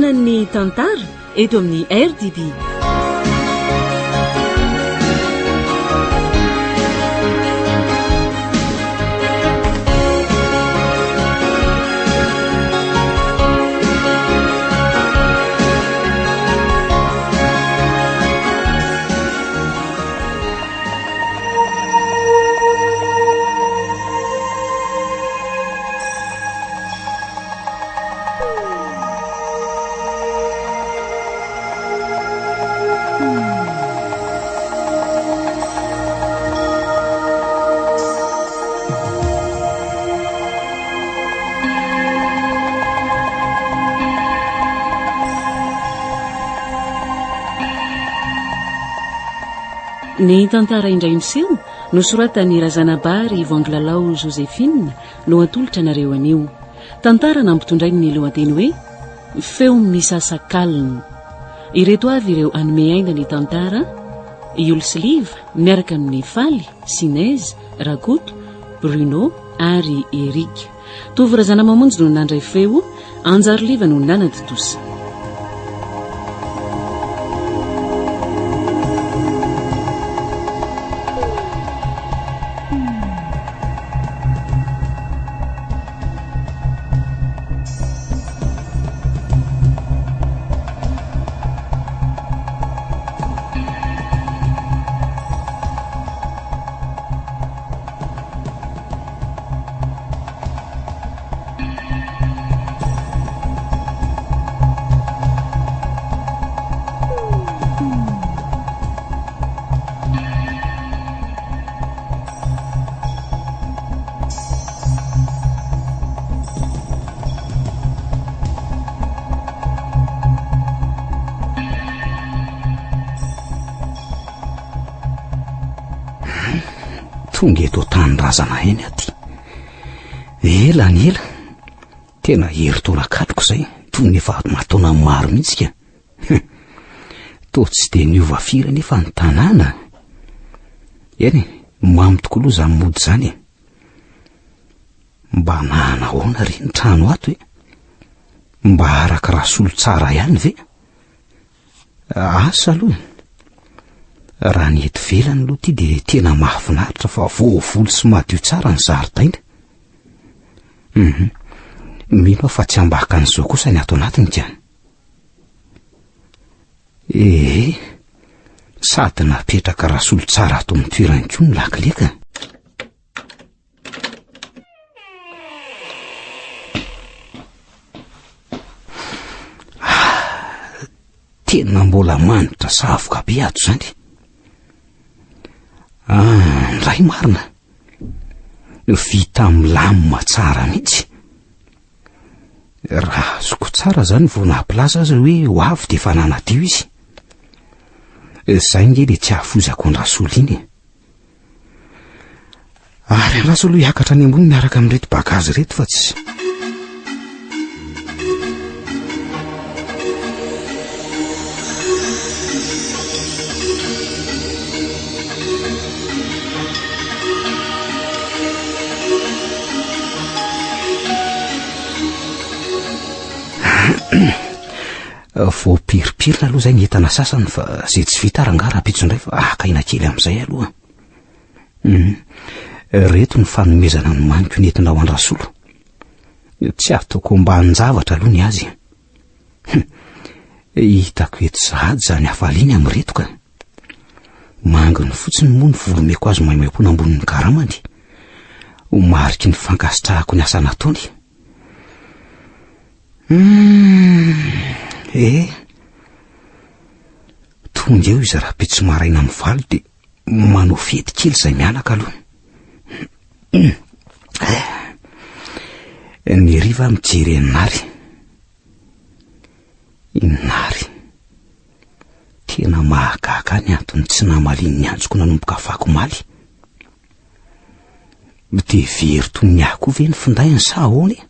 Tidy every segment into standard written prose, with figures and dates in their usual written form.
Fotoanan'ny tantara eto amin'ny RDB. Ny tantara indray miseho nosoratan'i Razanabary Voangilalao Joséphine no atolotra anareo anio. Tantara nampitondrainy ny lohateny hoe Feo misasakalina. Ireto avy ireo hanome aina ny tantara, Iolo sy Liva miaraka amin'i Faly, Sinez, Rakoto, Bruno ary Eric. Tovo Razanamamonjy no nandray feo, Anjary Liva no nanatontosa. Tonga eto an-tanindrazana eny aty. Ela ny ela. Tena herintaona katroka izay, toy ny efa mataona maro mihitsy ka. Toa tsy dia niova firy anefa ny tanàna. Eny e, mamy tokoa aloha izany mody izany e. Mba nanahoana re ny trano ato e? Mba araka Rasolo tsara ihany ve? Asa aloha e. Raha ny eto ivelany aloha ity dia tena mahafinaritra fa voavoly sy madio tsara ny zaridaina. Mhm. Mino aho fa tsy ambakan'izao kosa ny ato anatiny ka. Ee, sady napetraka Rasolo tsara ato amin'ny toerany koa ny lakile ka. Ah, tena mbola manitra savoka be ato izany. Ah, ndray marina. Vita milamina tsara mihitsy. Raha azoko tsara zany vao nampilaza azy hoe ho avy dia efa nanadio izy. Zay nge le tsy hahafoizako an-dRasolo iny e. Ary andraso aloha hiakatra any ambony miaraka amin'ireto bagazy ireto fa tsy... Voapiripirina aloha izay ny entana sasany fa izay tsy vita rangaha rahampitso indray fa haka aina kely amin'izay aloha. Hum. Ireto ny fanomezana nomaniko nentina ho an-dRasolo. Tsy ataoko ambanin-javatra aloha ny azy. Hum. Hitako eto sahady izany hafaliany amin'ireto ka. Manginy fotsiny moa ny vola omeko azy maimaimpoana ambonin'ny karamany. Ho mariky ny fankasitrahako ny asa nataony. Hum, eh. Tonga eo izy rahampitso maraina amin'ny valo dia manao fety kely izay mianaka aloha. Eh. Ny hariva mijery an'i Nary. I Nary. Tena mahagaga ny antony tsy namaliany ny antsoko nanomboka afakomaly. Dia very toy ny ahy koa ve ny findainy sa ahoana e?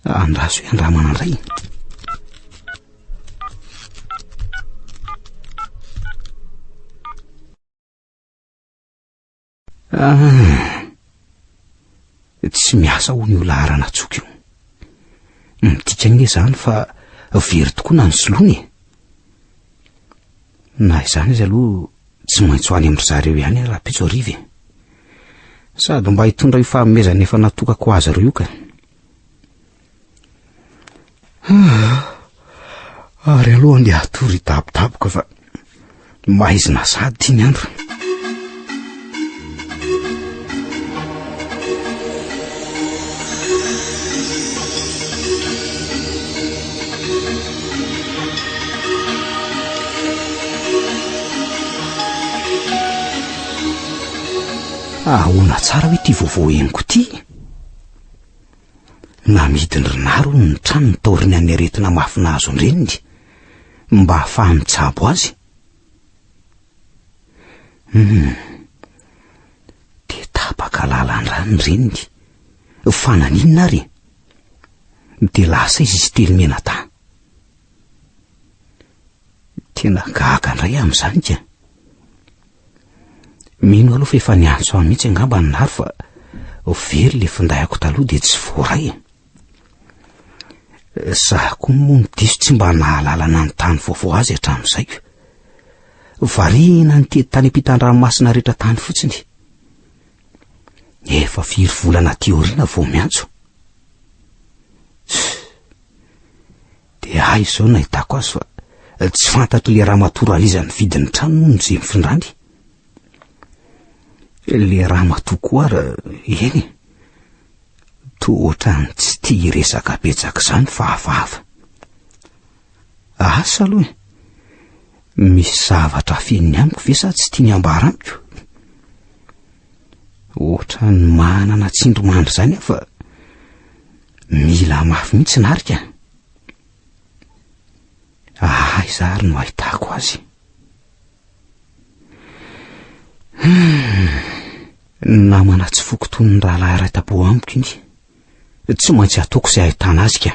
Andraso hoe andramana indray. Ah, tsy miasa hono io laharana antsoiko io. Midika ange izany fa very tokoa na nosoloina e! Na izany aza aloha tsy maintsy ho any amin-dry zareo ihany aho rahampitso hariva e! Sady mba hitondra io fanomezana efa natokako ho azy ireo io ka. Ary aloha andeha hatory hidabodaboka fa maizina sady ity ny andro. Ahoana tsara hoe ity vaovao henoko ity? Namidin-dry Nary hono ny tranony taorian'ny aretina mafy nahazo an-dreniny mba hahafahany mitsabo azy. Hum, dia tapaka lalan-drà ny reniny. Fa naninona ary? Dia lasa izy izy telo mianadahy. Tena gaga indray aho amin'izany ka. Mino aloha fa efa niantso ahy mihitsy angamba ny Nary fa very ilay finday-ako taloha dia tsy voaray e. Za koa moa no diso tsy mba nahalala nanontany vaovao azy hatramin'izay. Variana nitety tany ampitan-dranomasina rehetra tany fotsiny. Efa firy volana aty aoriana vao miantso. Dia hay izao no nahitako azy fa tsy fantatr'ilay ramatoa Raliza nividy ny trano moa izay nifindrany. Ilay ramatoa koa ary eny e, toa ohatran'ny tsy tia hiresaka betsaka izany fa hafahafa. Asa aloha e, misy zavatra afeniny amiko ve sa tsy tiany ambara amiko? Ohatran'ny manana tsindrimandry izany aho fa Mila mafy mihitsy Narika. Aiza ary no ahitako azy? Hmm. Namana tsy foko toy ny rahalahy iray tampo amiko iny. Tsy maintsy ataoko izay ahitana azy ka.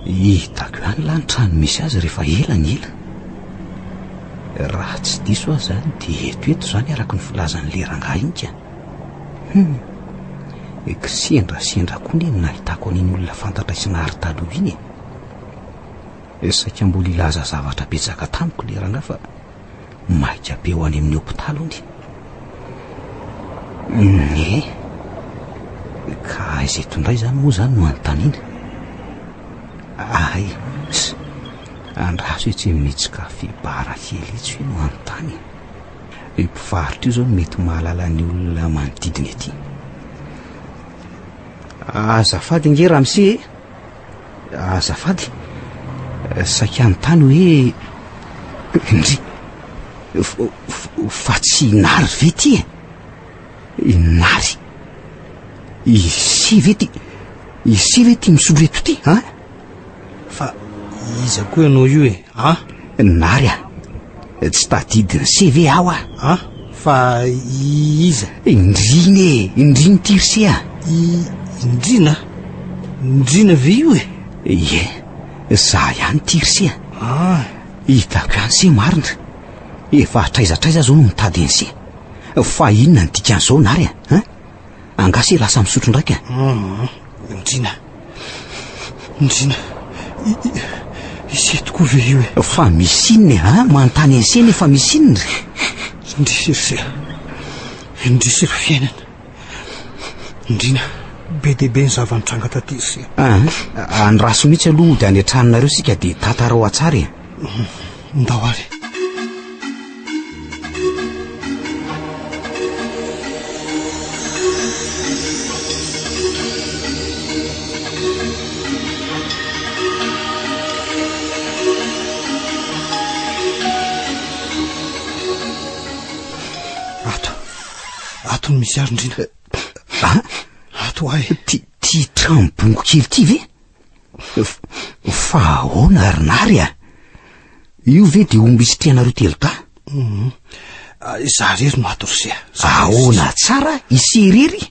Hitako ihany lahy ny trano misy azy rehefa ela ny ela. Raha tsy diso aho izany dia eto eto izany araka ny filazan'ilay rangahy iny ka. Hum. Kisendrasendra koa anie no nahitako an'iny olona fantatray sy nary taloha iny e. Saika mbola hilaza zavatra betsaka tamiko ilay rangahy fa maika be ho any amin'ny hopitaly hono. Ee, ka aiza eto indray izany moa izany no anontaniana? Ay, andraso etsy amin'itsy café bar kely itsy hoe no anontany. Io mpivarotra io izao no mety mahalala ny olona manodidina ety. Azafady ange ramose e! Azafady, saika hanontany hoe ndry fa tsy i Nary ve ity e? I Nary, ise ve ity, ise ve ity misolo eto ity an? Fa iza koa ianao io e? An? Nary a, tsy tadidin'i se ve aho a? An? Fa iza? Indrina e, indrina ity ry se a! I Ndrina? Ndrina ve io e? Ie, za ihany ity ry se a! Ah! Hitako ihany se marina. Efa hatraiza hatraiza aho zao no mitady an'i se. Fa inona ny dikan'izao Nary a? An? Angaha se lasa misotro ndraika? Hum, Ndrina. Ndrina. Ise tokoa ve io e? Fa misy inona e? An? Manontany an'i se nefa misy inona? Indrisy ry se. Indrisy ry fiainana. Ndrina, be dia be ny zava-nitranga taty ry se. An, andraso mihitsy aloha hody any an-tranonareo isika dia tantarao hatsara e. Ndao ary. Ato. Ato no misy azy ndrina. Ah? Ato ahy. Ty, ty trano bongo kely ty ve? Fa ahoana ry Nary a? Io ve dia omby isitrihanareo telodahy? Mhm. Izaho irery no ato ry se a. Ahoana tsara ise irery?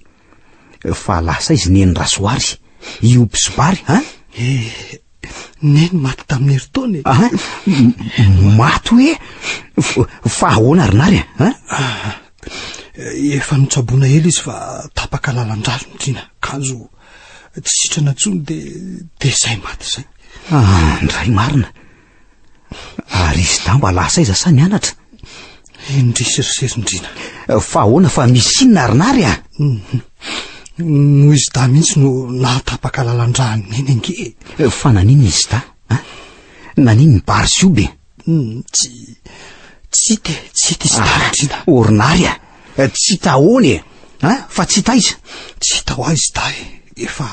Fa lasa izy neny Rasoary, hiompy sy bary, an? Eh, neny maty tamin'ny herintaona e. An? Maty hoe? Fa ahoana ry Nary a? Ah, efa notsaboina ela izy fa tapaka lalan-drà ry Ndriana, kanjo tsy sitrana intsony dia dia izay maty izay. Ah, ndray marina. Ary izy dahy mba lasa aiza sa nianatra? Indrisy ry Serindrina. Fa ahoana fa misy inona ry Nary a? Mhm. Noho izy dahy mihitsy no nahatapaka lalan-drà an'i Neny ange e. Fa naninona izy dahy? A? Naninona ny bary sy oby e? Hmm, tsy tsy hita e, tsy hita izy dahy Rindrina. Ô ry Nary a! Tsy hita ahoana e? A? Fa tsy hita aiza? Tsy hita ho ahy izy dahy e. Efa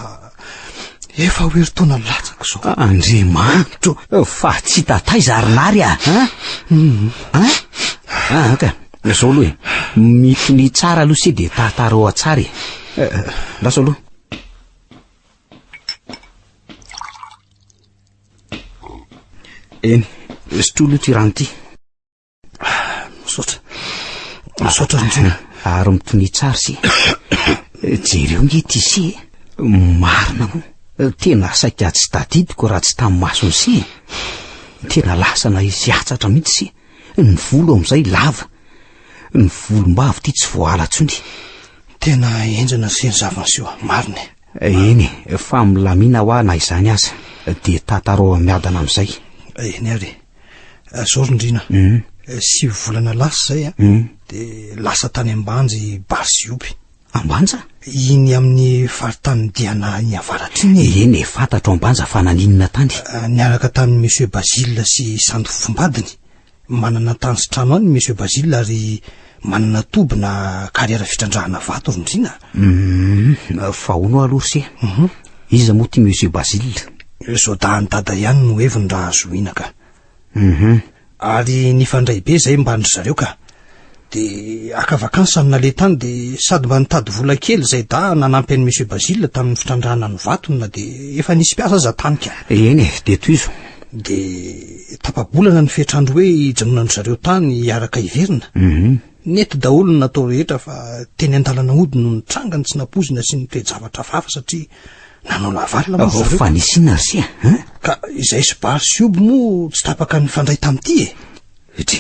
efa ho herintaona latsaka izao. Andriamanitro, fa tsy hita taiza ry Nary a! A? A? Ah, ka. Izao aloha e. Mitonia tsara aloha se dia tantarao tsara e. Lasa aloha. Eny, sotroa aloha ity rano ity. Misaotra. Misaotra indrindra. Ary mitonia tsara se. Jereo nge ity se e. Marina moa. Tena saika tsy tadidiko raha tsy tamin'ny masony se e. Tena lasa nahisy hatsatra mihitsy se. Ny volo amin'izay lava. Ny volombava ity tsy voahala intsony. Tena henjana se ny zava-niseho, marina e. Eny e, fa milamina hoa na izany aza, dia tantarao miadana amin'izay. Eny ary e. Zao ry Ndrina, 9 volana lasa izay a, dia lasa tany Ambanja i Bary sy Ioby. Ambanja? Iny amin'ny faritanin'i Diana iny avaratra iny e. Eny e, fantatro Ambanja fa naninona tany? Niaraka tamin'i Monsieur Basile sy Sandy fofombadiny. Manana tany sy trano any Monsieur Basile ary manana toby na carrière fitrandrahana vato ry Ndrina. Hum, fa hono aloha ry se, iza moa ity Monsieur Basile? Zaodahin'i Dada ihany no heviny raha zohiana ka. Hum. Ary nifandray be izay mban-dry zareo ka. Dia haka vacances no naleha tany dia sady mba nitady vola kely izay dahy nanampy an'i Monsieur Basile tamin'ny fitrandrahana ny vatony na dia efa nisy mpiasa aza tany ka. Eny e, dia tohizo. Dia tapa-bolana ny fetr'andro hoe hijanonan-dry zareo tany hiaraka hiverina. Nety daholo ny natao rehetra fa teny an-dalana hody no nitranga ny tsy nampoizina sy ny toe-javatra hafahafa satria nanao lavalina moa ry zareo. Fa nisy inona ry se a? Ka izay sy Bary sy Oby moa tsy tapaka nifandray tamin'ity e! Dry!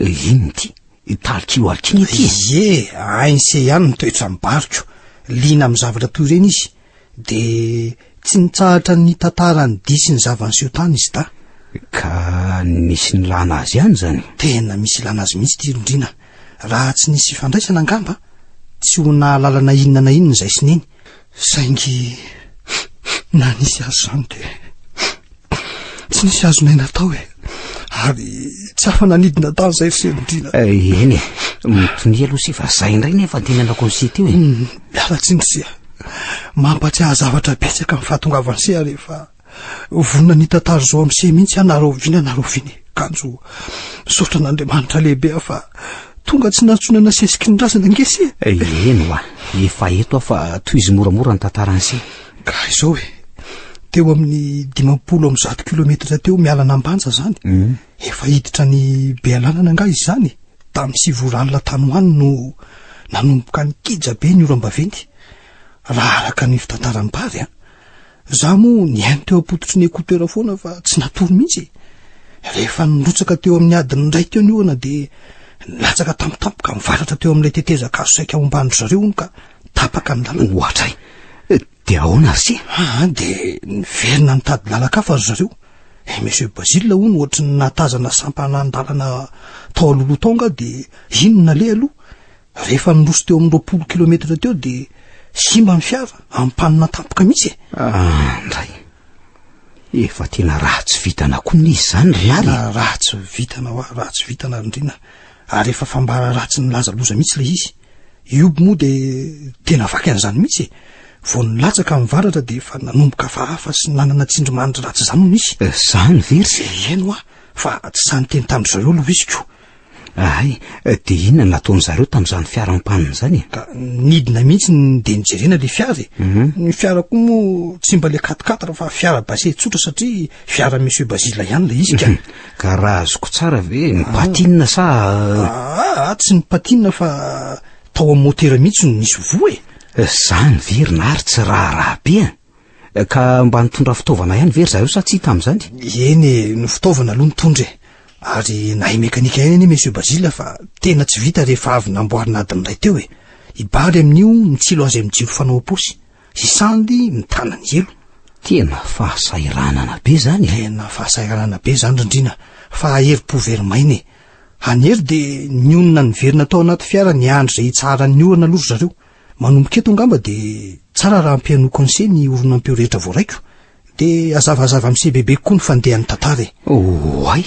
Inona ity? Talikilo alikina ity e? Ie, hain'i se ihany ny toetran'i Bary ko. Liana amin'ny zavatra toy ireny izy. Dia tsy nitsahatra nitantara ny dihy sy ny zava-niseho tany izy dahy. Ka nisy nilana azy ihany izany? Tena misy ilana azy mihitsy ity Rondrina. Raha tsy nisy fifandraisana angamba, tsy ho nahalala na inona na inona izay sy neny. Saingy na nisy azy izany dia tsy nisy azonay natao e. Ary tsy afa-nanidina tany izay ry se Rondrina. Eny e, mitonia aloha se fa izay indray nefa antenanako ny se teo e. Miala tsiny ry se a. Mampatsiahy zavatra betsaka ny fahatongavan'i se ary efa vonona ny hitantara izao amin'i se mihitsy aho na rahoviana na rahoviana e. Kanjo misaotra an'Andriamanitra lehibe aho fa tonga tsy nantsoina nasesiky ny razana ange se. Eny hoa, efa eto aho fa tohizo moramora ny tantaran'i se. Ka izao e, teo amin'ny 150 kilometatra teo miala an'Ambanja izany, efa hiditra ny Bealanana angaha izy izany e? Tamin'ny 9 ora alina tany ho any no nanomboka nikija be ny oram-baventy, raha araka ny fitantaran'i Bary an. Izaho moa nihaino teo am-pototry ny écouteur foana fa tsy natory mihitsy e. Rehefa nirotsaka teo amin'ny adiny iray teo ny orana dia nilatsaka tampotampoka nivaratra teo amin'ilay tetezan-kazo saika homban-dry zareo hono ka tapaka ny lalana. Ohatray! Dia ahoana ry se? Aa, dia niverina nitady lalan-kafa ry zareo. I Monsieur Basile hono ohatry ny nahatazana sampanan-dalana tao alohaloha tao angaha dia iny no naleha aloha. Rehefa niroso teo amin'ny 20 kilometatra teo dia simba ny fiara, ampanina tampoka mihitsy e. Ah, ndray. Efa tena ratsy vintana koa anie izany ry Nary e. Ratsy vintana hoa, ratsy vintana ry Ndrina. Ary efa fambara ratsy nilaza loza mihitsy ilay izy. Ioby moa dia tena vaky an'izany mihitsy e. Vao nilatsaka ny varatra dia efa nanomboka hafahafa sy nanana tsindrimandry ratsy izany hono izy. Izany ve ry se? Eny hoa, fa tsy sahy niteny tamin-dry zareo aloha izy ko. Hay, dia inona no nataon-dry zareo tamin'izany fiara ampanina izany e? Ka nidina mihitsy dia nijerena ilay fiara e. Ny fiara koa moa tsy mba ilay quatre-quatre fa fiara base tsotra satria fiara Monsieur Basile ihany ilay izy ka. Ka raha azoko tsara ve ny patine sa? Aa, tsy ny patine fa tao amin'ny motera mihitsy no nisy voa e. Zany ve ry Nary tsy raharaha be a! Ka mba nitondra fitaovana ihany ve ry zareo sa tsia tamin'izany? Eny e, ny fitaovana aloha nitondra e. Ary nahay mekanika ihany anie Monsieur Basile fa tena tsy vita rehefa avy namboarina adiny iray teo e. I Bary amin'io mitsilo azy amin'ny jiro fanao am-paosy. I Sandy mitana ny elo. Tena fahasahiranana be izany e! Tena fahasahiranana be izany ry Ndriana fa herim-po very maina e! Any hery dia nionona niverina tao anaty fiara niandry izay hitsaharan'ny orana aloha ry zareo. Manomboka eto angamba dia tsara raha ampihainoako an'se ny horonam-peo rehetra voaraiko. Dia hazavazava amin'se bebe kokoa ny fandehan'ny tantara e! Oay!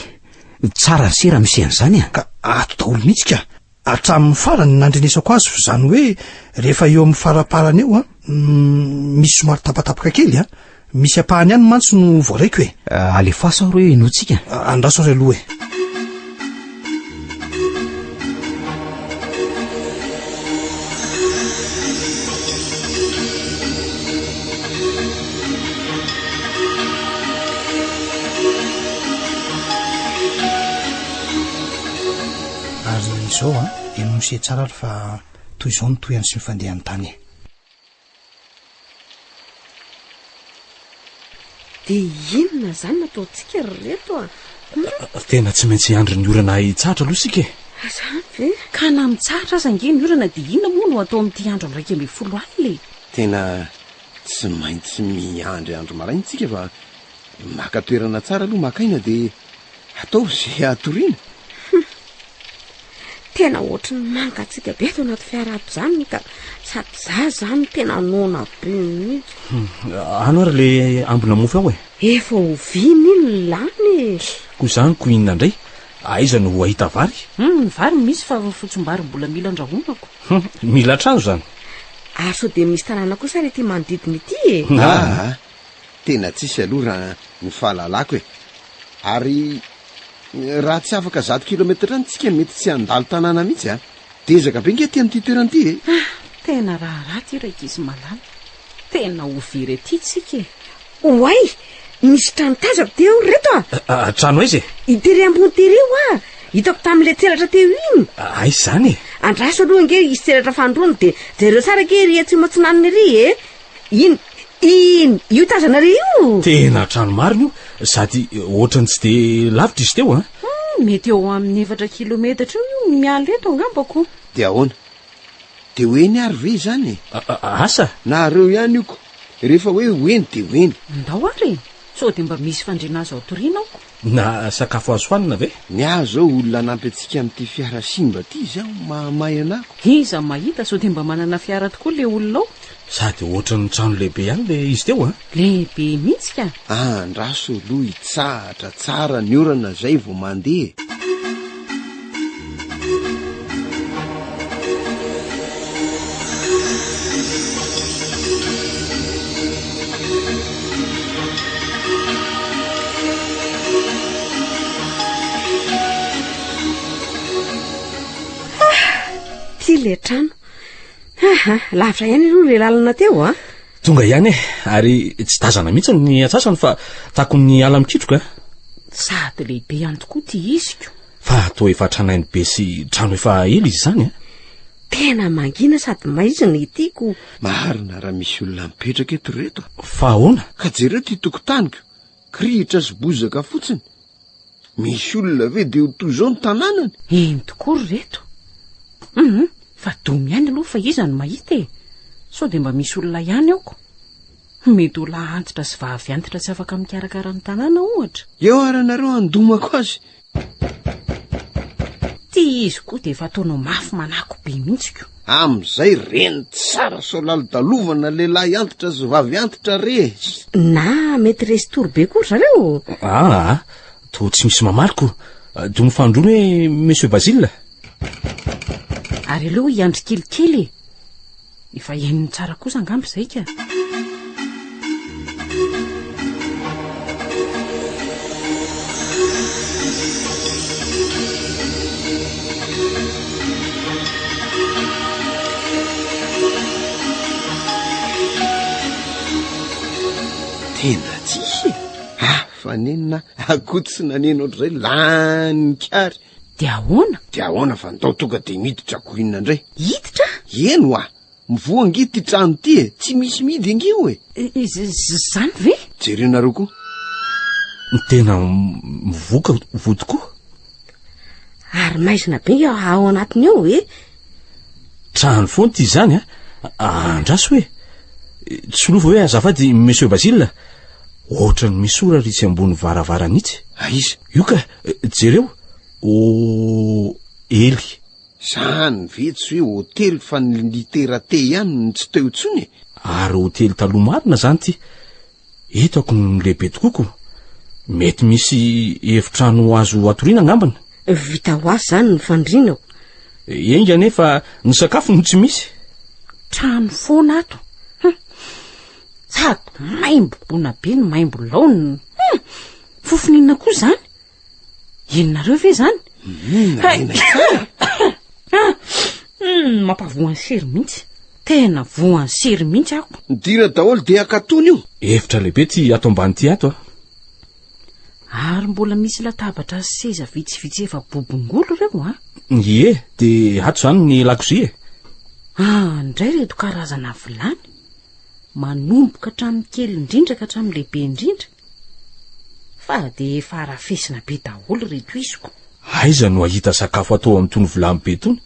Tsara ry se raha misy an'izany a! Ka ato daholo mihitsy ka! Hatramin'ny farany ny nandrenesako azy f'izany hoe rehefa eo amin'ny faraparany eo an, misy somary tapatapaka kely an, misy ampahany ihany mantsy no voaraiko e. Alefaso aho re henointsika. Andraso ary aloha e. Ary izao an, henoy se tsara ary fa toy izao ny tohiny sy ny fandehany tany e. Dia inona izany no ataontsika ry reto a? Tena tsy maintsy hiandry ny orana hitsahatra aloha isika e. Izany ve? Ka na mitsahatra aza ange ny orana dia inona moa no atao amin'ity andro amin'ny 11 alina e? Tena tsy maintsy miandry andro maraina isika fa maka toerana tsara aloha maka aina dia Ataovy izay hatoriana. Hum. Tena ohatry ny mangatsiaka be ato anaty fiara ato izany ka sady za izany tena noana be mihitsy. Hum. Ano ary le ambina mofo ao e. Efa oviana iny lany e. Koa izany ko inona indray? Aiza no hahita vary? Hum, ny vary misy fa fotsim-bary mbola mila andrahoana ko. Hum, mila trano izany. Ary sao dia misy tanàna kosa ary ity manodidina ity e? Aa, tena tsisy aloha raha ny fahalalako e. Ary raha tsy afaka zato kilometatra any tsika mety tsy handalo tanàna mihitsy a! Dezaka be nge aty amin'ity toerana ity e! Ah! Tena raharaha ity rankizy malala. Tena ho very aty tsika e! Oay! Misy trano tazako teo ry reto a! Trano aiza e? Tery ambony tery hoa! Hitako tamin'ilay tselatra teo iny! Aiza izany e? Andraso aloha ange hisy tselatra fanindroany dia jereo tsara ange ery atsimo atsinanana ery e! Iny, iny, io tazana re io! Tena trano marina io, sady ohatran'ny tsy dia lavitra izy teo an! Hum, mety eo amin'ny efatra kilometatra eo io miala eto angamba ko. Dia ahoana? Dia ho eny ary ve izany e? Asa? Nareo ihany io ko! Rehefa hoe ho eny dia ho eny. Ndao ary e! Sao dia mba misy fandriana azo atoriana ao ko. Na sakafo azo hanina ve? Ny ahy zao olona hanampy antsika amin'ity fiara simba ity izao mahamay anah ko. Iza mahita sao dia mba manana fiara tokoa le olona ao? Sady ohatran'ny trano lehibe ihany le izy teo an! Lehibe mihitsy ka! Andraso aloha hitsahatra tsara ny orana zay vao mandeha e! Ty le trano. Aha, lavitra ihany aloha le lalana teo a. Tonga ihany e, ary tsy tazana mihitsy ny antsasany fa takon'ny ala mikitroka. Sady lehibe ihany tokoa ty iziko. Fa toa efa tranainy be sy trano efa ela izy izany a. Tena mangina sady maizina ity ko. Marina raha misy olona mipetraka eto reto a. Fa ahoana? Ka jereo ty tokotaniko, kirihitra sy bozaka fotsiny. Misy olona ve dia ho toy izao ny tanànany? Eny tokoa ry reto. Hum, fa domy ihany aloha fa iza no mahita e? Sao dia mba misy olona ihany ao ko. Mety ho lahy antitra sy vavy antitra tsy afaka mikarakara ny tanàna ohatra. Eo ary ianareo handomako azy. Ty izy koa dia efa ataonao mafy manako be mihitsy ko. Amin'izay reny tsara sao lalodalovana lehilahy antitra sy vavy antitra re e. Na mety resy tory be koa ry zareo. Aa, toa tsy misy mamaly ko. Domy fanindroany hoe Monsieur Basile. Ary aleo hiandry kelikely e. Efa henony tsara kosa angamba izay ka. Tena tsisy e! Hafa nenina akoho tsy naneno ohatr'izay lany kary. Dia ahoana? Dia ahoana fa ndao tonga dia miditra ko inona indray? Hiditra? Eny hoa! Mivoha ange ity trano ity e! Tsy misy mihidy ange io e! Izany ve? Jerenareo koa. Tena mivoka voa tokoa. Ary maizina be ao anatiny ao e! Trano foana ity izany a! Andraso hoe. Tsy lova hoe azafady Monsieur Basile. Ohatran'ny misy soratra itsy ambony varavarana itsy. Aiza? Io ka, jereo. O Ely. Zany ve tsy hoe hotely fa ny litera T ihany no tsy teo intsony e? Ary hotely taloha marina zany ity. Hitako ny lehibe tokoa ko. Mety misy efitrano azo atoriana angambany. Vita ho azy zany ny fandriana o. Enga anie fa ny sakafo no tsy misy. Trano foana ato. Hum. Sady maimbo bona be no maimbo laonina. Hum. Fofona inona koa izany? Henonareo ve izany? Inona tsara? Hmm, mampavoan'ny sery mihitsy. Tena voan'ny sery mihitsy aho. Midira daholo dia akatony io. Efitra lehibe ty ato ambany ty ato a. Ary mbola misy latabatra sy seza vitsivitsy efa bobongolo ireo a. Ie, dia ato izany ny lakozia e. Ah, indray ireto karazana vilany. Manomboka hatramin'ny kely indrindra ka hatramin'ny lehibe indrindra. Fa dia efa arafesina be daholo ireto iziko. Aiza no hahita sakafo atao amin'itony vilany be itony?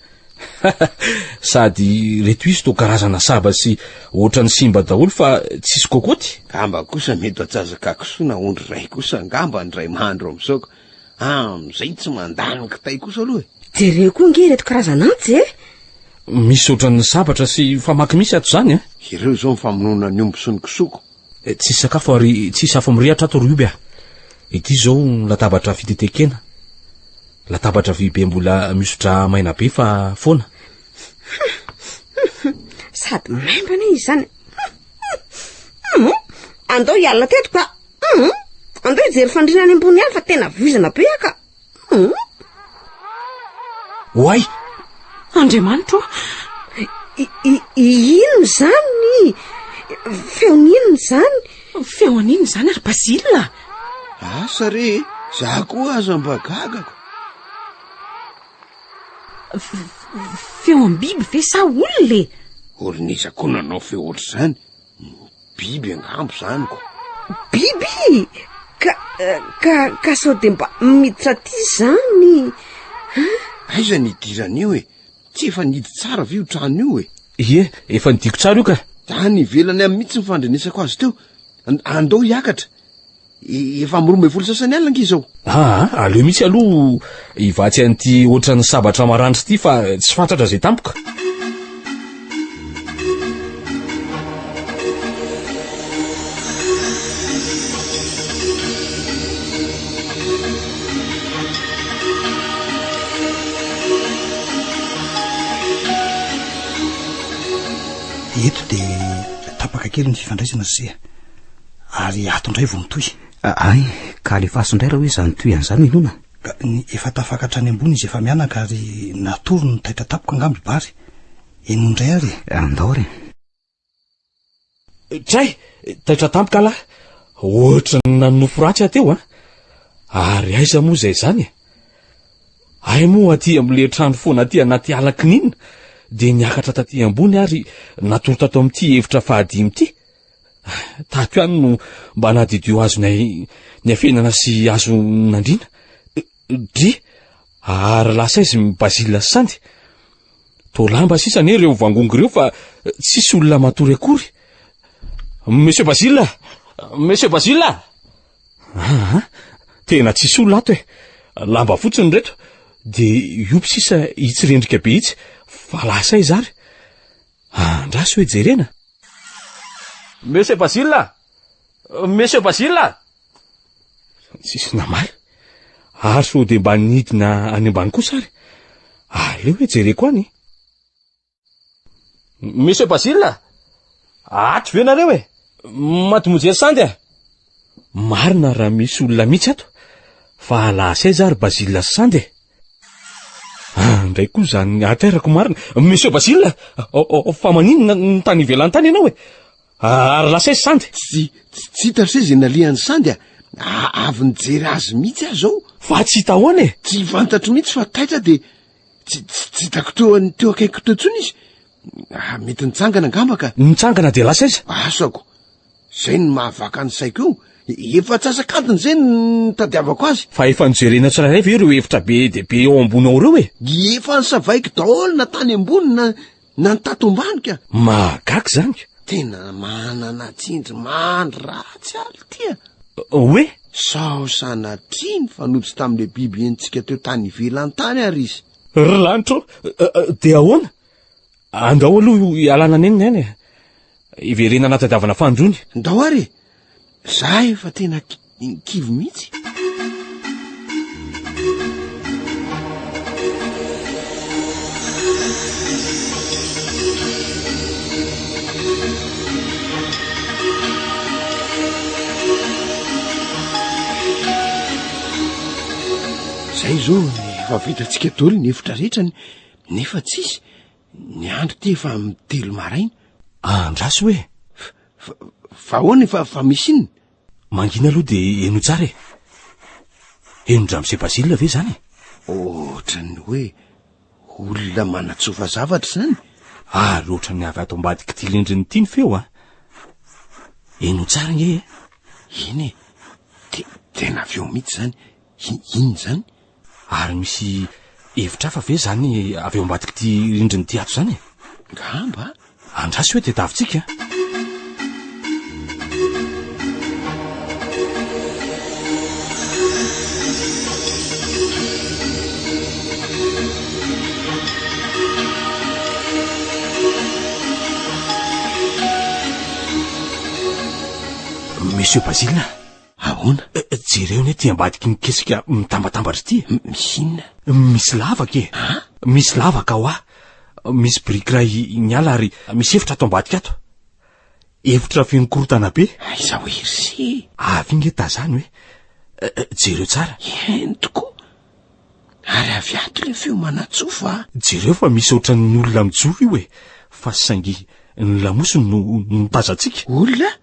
Sady ireto izy toa karazana saba sy ohatran'ny simba daholo fa tsisy kôkôty. Angamba kosa mety atsasaka kisoa na ondry iray kosa angamba ny ray mahandro amin'izao ka. Amin'izay tsy mandany kitay kosa aloha e. Jereo koa ange ireto karazana antsy e! Misy ohatran'ny sabatra sy famaky misy ato izany a! Ireo izao ny famonoana ny omby sy ny kisoako. Tsisy sakafo ary tsisy afo mirehatra ato ry Oby a! Ity izao ny latabatra fitetekena. Latabatra vy be mbola mihoso-drà maina be fa foana. Sady maimbo anie izy izany. Andao hiala teto ka. Andao hijery fandriana any ambony any fa tena vizana be aho ka. Oay! Andriamanitro ô! Inona izany? Feon'inona izany? Feo an'inona izany ry Basile? Asa re e! Za koa aza mba gagako. Feom-biby ve sa olona e? Olon'iza koa nanao feo ohatr'izany? Biby angamba izany ko. Biby? Ka, ka, ka sao dia mba miditra aty izany? Hein? Aiza ny hidiran'io e? Tsy efa nihidy tsara ve io trano io e? Ie, efa nidiko tsara io ka. Any ivelany any mihitsy ny fandrenesako azy teo. Andao hiakatra. Efa amin'ny 12 sasany alina ange izao. Aa, aleo mihitsy aloha hivatsy an'ity ohatran'ny sabatra maranitra ity fa tsy fantatra izay tampoka. Eto dia tapaka kely ny fifandraisana ry se a. Ary ato indray vao mitohy. Hay, ka alefaso indray raha hoe izany tohiny izany inona? Ka ny efa tafakatra any ambony izy efa mianaka ary natory no taitra tampoka angamba i Bary. Henoy indray ary e. Andao ary e. Tray! Taitra tampoka lahy. Ohatran'ny nanonofy ratsy aho teo an. Ary aiza moa izay izany e? Hay moa aty amin'ilay trano foana aty anaty ala kininina dia niakatra taty ambony ary natory tato amin'ity efitra fahadimy ity. Tato ihany no mba nadidio azonay niafenana sy azo nandriana. Dry, ary lasa aiza i Basile sy Sandy? Toa lamba sisa anie ireo vangongo ireo fa tsisy olona matory akory. Monsieur Basile! Monsieur Basile! Aa, tena tsisy olona ato e. Lamba fotsiny ireto. Dia iopy sisa itsy rendrika be itsy fa lasa aiza ary? Andraso hoe jerena. Monsieur Basile a! Monsieur Basile a! Tsisy namaly. Ary sao dia mba nidina any ambany kosa ary? Aleo hoe jereko any. Monsieur Basile a! Ato ve nareo e? Mademoiselle Sandy a! Marina raha misy olona mihitsy ato. Fa lasa aiza ary Basile sy Sandy e? Ah, ndray koa izany aterako marina. Monsieur Basile, fa maninona no tany ivelany tany ianao e? Ary lasa aiza Sandy? Tsy, tsy hita ry se izay nalehan'i Sandy a! Avy nijery azy mihitsy aho izao. Fa tsy hita ahoana e? Tsy fantatro mihitsy fa taitra dia tsy, tsy, tsy hitako teo, teo akaikiko teo intsony izy. Ah, mety nitsangana angamba ka. Nitsangana dia lasa aiza? Asako. Izay no mahavaka ny saiko eo. Efa antsasak'adiny izay no nitadiavako azy. Fa efa nojerena tsirairay ve ireo efitra be dia be ao ambony ao ireo e? Efa nosavaiko daholo na tany ambony na na ny tato ambany ka. Mahagaga izany ka. Tena manana tsindry mandry ratsy ary ity a. Hoe? Sao sanatria nifanojo tamin'ilay biby henontsika teo tany ivelany tany ary izy. Ry lanitra ô, dia ahoana? Andao aloha hialana nenina any e. Hiverenana tadiavana fandroany. Ndao ary e. Za efa tena kivy mihitsy. Zay zao efa vitantsika daholo ny efitra rehetra nefa tsisy. Ny andro ty efa amin'ny telo maraina. Andraso hoe. Fa, fa ahoana efa fa misy inona? Mangina aloha dia henoy tsara e. Henon-dRamose Basile ve izany e? Ohatran'ny hoe olona manatsofa zavatra izany. Ary ohatran'ny avy ato ambadik'ity rindrina ity ny feo a. Henoy tsara ange e. Eny e, te, tena avy eo mihitsy izany. Inona izany? Ary misy hevitra hafa ve izany avy eo ambadik'ity rindrina ity ato izany e? Ngamba. Andraso hoe tediavintsika. Monsieur Basile. Ahoana? Eh, eh, jereo anie ty ambadiky ny kesika mitambatambatra ity. Misy inona? Misy lavaka e. Misy lavaka hoa. Misy biriky iray niala ary misy efitra ato ambadika ato. Efitra feno korontana be. Aiza hoe ry se? Avy nge tazany hoe. Eh, jereo tsara. Eny tokoa. Ary avy ato ilay feo manatsofa a. Jereo fa misy ohatran'ny olona mijoro io e. Fa saingy ny lamosiny no no tazantsika. Olona?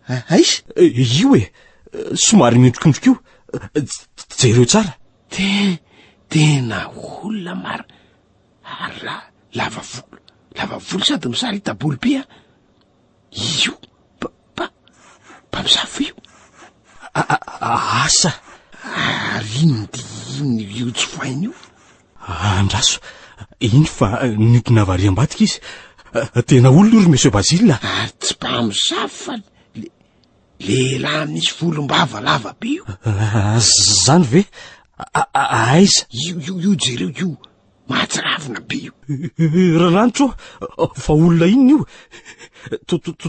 Aiza? Io e! Somary miondrikondrika io. Jereo tsara. Te, tena olona marina. Ary la, lava volo. Lava volo sady misarita-bolo be a. Io, pa, pa, mpamosavy ve io? Asa. Ary inona dia inona io tsofaina io? Andraso, iny fa niodina avy ary ambadika izy. Tena olona io ry Monsieur Basile. Ary tsy mpamosavy fa le, lehilahy misy volombava lava be io. Zany ve? Aiza? Io, io, io jereo io. Mahatsiravina be io. Ralanitro, fa olona inona io?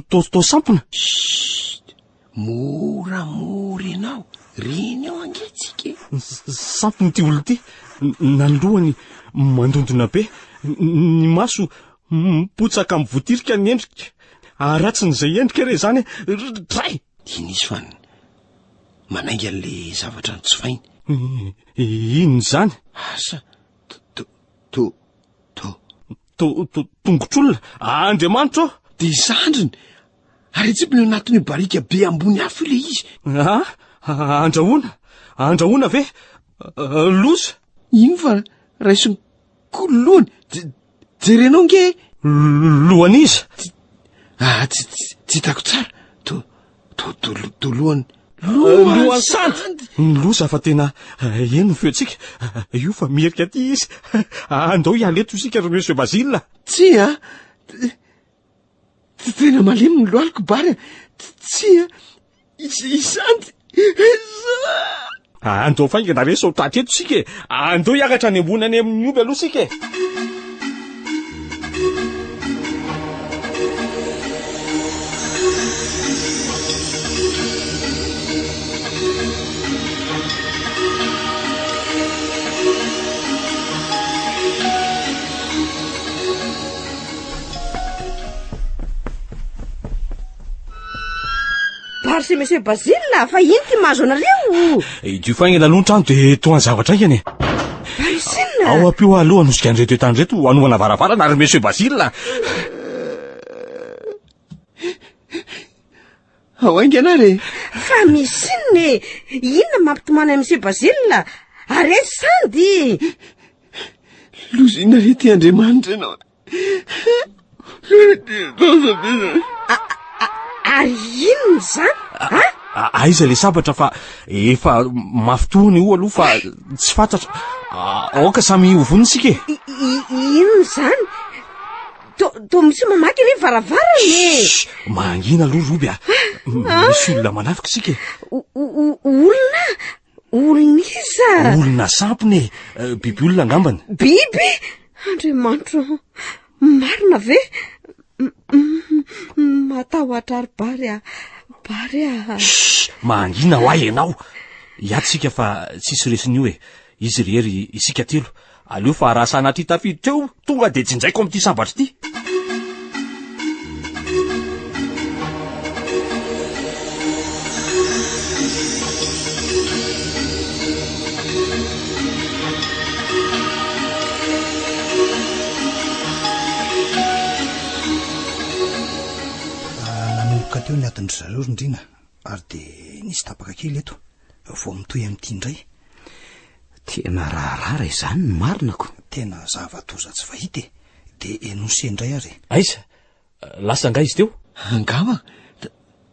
To sampona? Chut! Moramora ianao, reny eo ange tsika e. Sampona ity olona ity, na ny lohany mandondona be, ny maso mipotsaka mivotirika ny endrika. Haratsin'izay endrika re izany e! Dray! Iny izy fa manainga an'ilay zavatra notsofainy. Inona izany? Asa, to, to, to. Tongotr'olona! Andriamanitra ô! Dia zandriny! Ary atsipiny ao anatin'io barika be ambony afo io ilay izy. Ah, andrahoana? Andrahoana ve? Loza! Ino fa raisiny koa ny lohany? Jerenao nge! Lohan'iza? Ah, tsy, tsy hitako tsara. To, to, to, to lohany. Lohan'i Sandy! Ny loza fa tena heno ny feontsika. Io fa miherika aty izy. Andao hiala eto isika ry Monsieur Basile. Tsia! Tena malemy ny lohaliko Bary a! Tsia! I Sandy! Andao faingana re sao tratra eto isika e! Andao hiakatra any ambony any amin'ny omby aloha isika e! Bary sy Monsieur Basile, fa ino ty mahazo anareo? Idio faingana aloha ny trano dia toa ny zavatra haingana e. Basile! Ao ampio aloha hanosika an'ireto entana ireto hanovana varavarana ry Monsieur Basile. Ao haingana ary e! Fa misy inona e? Inona mampitomany an'i Monsieur Basile? Ary aiza Sandy? Loza inona re ty Andriamanitra ianao? Loza be zany. Ary inona izany? A, aiza le sabatra fa efa mafy tohina io aloha fa tsy fantatra. Aoka samy ho vonona isika e. Inona izany? Toa misy mamaky anie varavarana e. Shh, mangina aloha Roby a. Misy olona manafika isika e. Olona? Olona iza? Olona sampona e. Eh, biby olona angambany. Biby? Andriamanitro, marina ve? Matahotra ary Bary a. Bary a. Shh, mangina ho ahy ianao. Hiato isika fa tsisy resin'io e. Izy irery isika telo. Aleo fa raha sanatria tafiditra eo, tonga dia jinjaiko amin'ity sabatra ity. Ah, nanomboka teo ny adin-dry zareo ry Ndriana ary dia nisy tapaka kely eto vao mitohy amin'ity indray. Tena raharaha raha izany ny marina ko. Tena zava-doza tsy fahita e! Dia énoncé indray ary e! Aiza? Lasa angaha izy teo? Angamba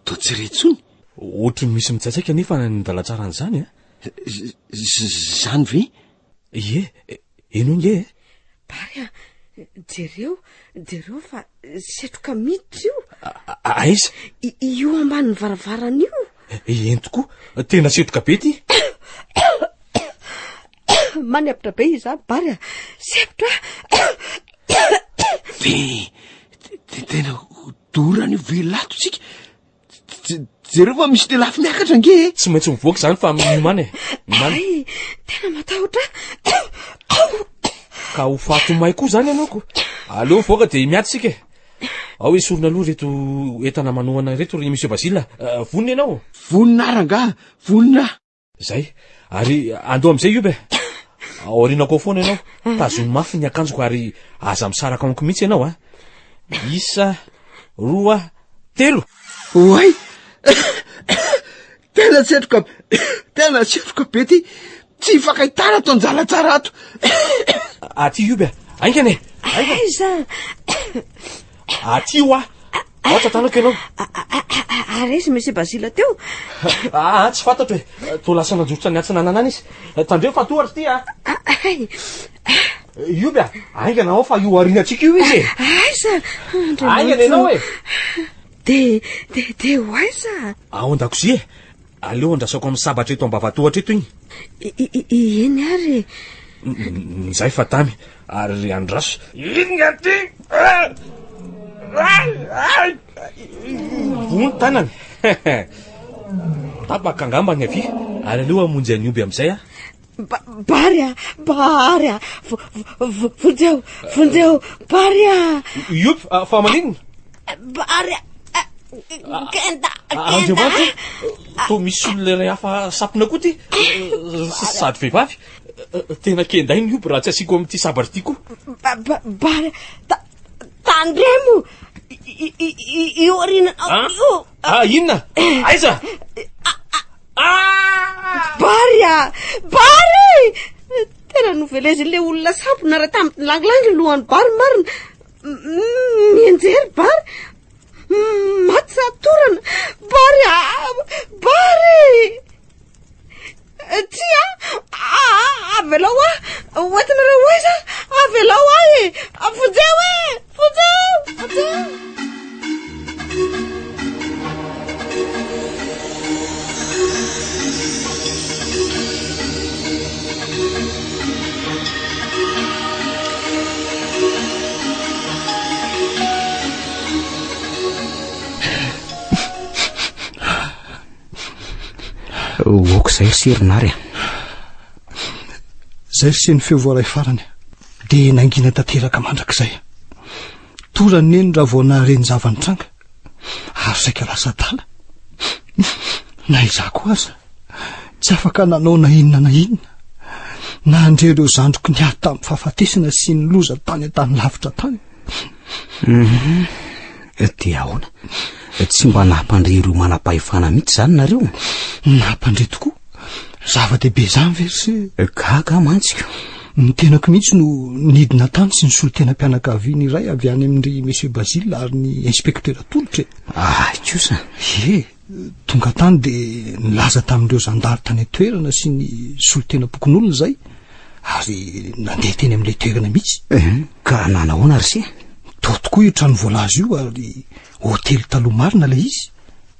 toa tsy re intsony. Ohatry ny misy mitsaitsaika anefa ny dalan-tsaran'izany a! Izany ve? Ie, henoy nge e! Bary a, jereo, jereo fa setroka miditra io. Aiza? Io ambanin'ny varavarana io. Eny tokoa, tena setroka be ity. Manepitra be izaho, Bary a, sepotra. De, de tena dorana io velato tsika. Jereo fa misy lelafo miakatra ange e. Tsy maintsy mivoaka izany fa miomana e. Miomana. Ay, tena matahotra. Ka ho faty may koa izany ianao ko. Aleo mivoaka dia miady isika e. Ao esorina aloha ireto entana manohana ireto ry Monsieur Basile. Eh, vonona ianao? Vonona rangaha, vonona. Zay. Ary andao amin'izay Ioba e. Aorianako ao foana ianao. Tazomy mafy ny akanjoko ary aza misaraka amiko mihitsy ianao a. Isa, roa, telo. Oay! Tena setroka, tena setroka be ty. Tsy hifankahitana ato Anjalatsara ato. Aty Ioba e. Haingana e. Aiza? Aty hoa. Ao tantanako ianao. Ary aiza Monsieur Basile teo? Ah, tsy fantatro e. Toa lasa nanjositra ny atsinanana any izy. Tandremo fa tohatra ity a. Ay. Ioby a, haingana ao fa io aorianantsika io izy e. Aiza? Haingana ianao e. De, de, de ho aiza? Ao an-dakozia e. Aleo andrasako amin'ny sabatra eto ambavatohatra eto iny. Eny ary e. Izay fa tamy ary andraso. Iny aty. Voa ny tanany. Tapaka angamba ny havia ary aleo hamonjy an'i Omby amin'izay aho. Bary a, Bary a, vonjeo, vonjeo, Bary a. Iopy, fa maninona? Bary a, kenda, kenda. Andriamanitra, toa misy olona iray hafa sampona koa ity, sady vehivavy. Tena kendaina io raha tsy asiako amin'ity sabatra ity koa. Bary, tandremo, io aoriana io. Ah, inona? Aiza? Bary a! Bary! Tena novelezin'ilay olona sampona raha tamin'ny langilangy ny lohan'i Bary marina. Mianjery Bary. Maty satorana. Bary a! Bary! Tsia! Avelao aho! Hoentinareo ho aiza? Avelao ahy e! Vonjeo e! Vonjeo! Vonjeo! Ok izay ry se ry Nary a. Izay ry se ny feo voaray farany dia nangina tanteraka mandrakizay. Torany neny raha vao nahare ny zava-nitranga ary saika lasa adala. Na izaho koa aza tsy afaka nanao na inona na inona. Nandre ireo zandriko niady tamin'ny fahafatesana sy ny loza tany an-tany lavitra tany. Mhm. Dia ahoana? Tsy mba nampandre ireo manam-pahefana mihitsy izany nareo? Nampandre tokoa. Zava-dehibe izany ve ry se? Gaga aho mantsy ko. Ny tenako mihitsy no nidina tany sy ny solontenam-pianakaviana iray avy any amin-dry Monsieur Basile ary ny inspecteur Tolotra e. Ahy kosa. Ie, tonga tany dia nilaza tamin'ireo zandary tany an-toerana sy ny solontenam-pokonolona izay ary nandeha teny amin'ilay toerana mihitsy. Eh, ka nanahoana ry se? Tao tokoa io trano voalaza io ary hotely taloha marina ilay izy.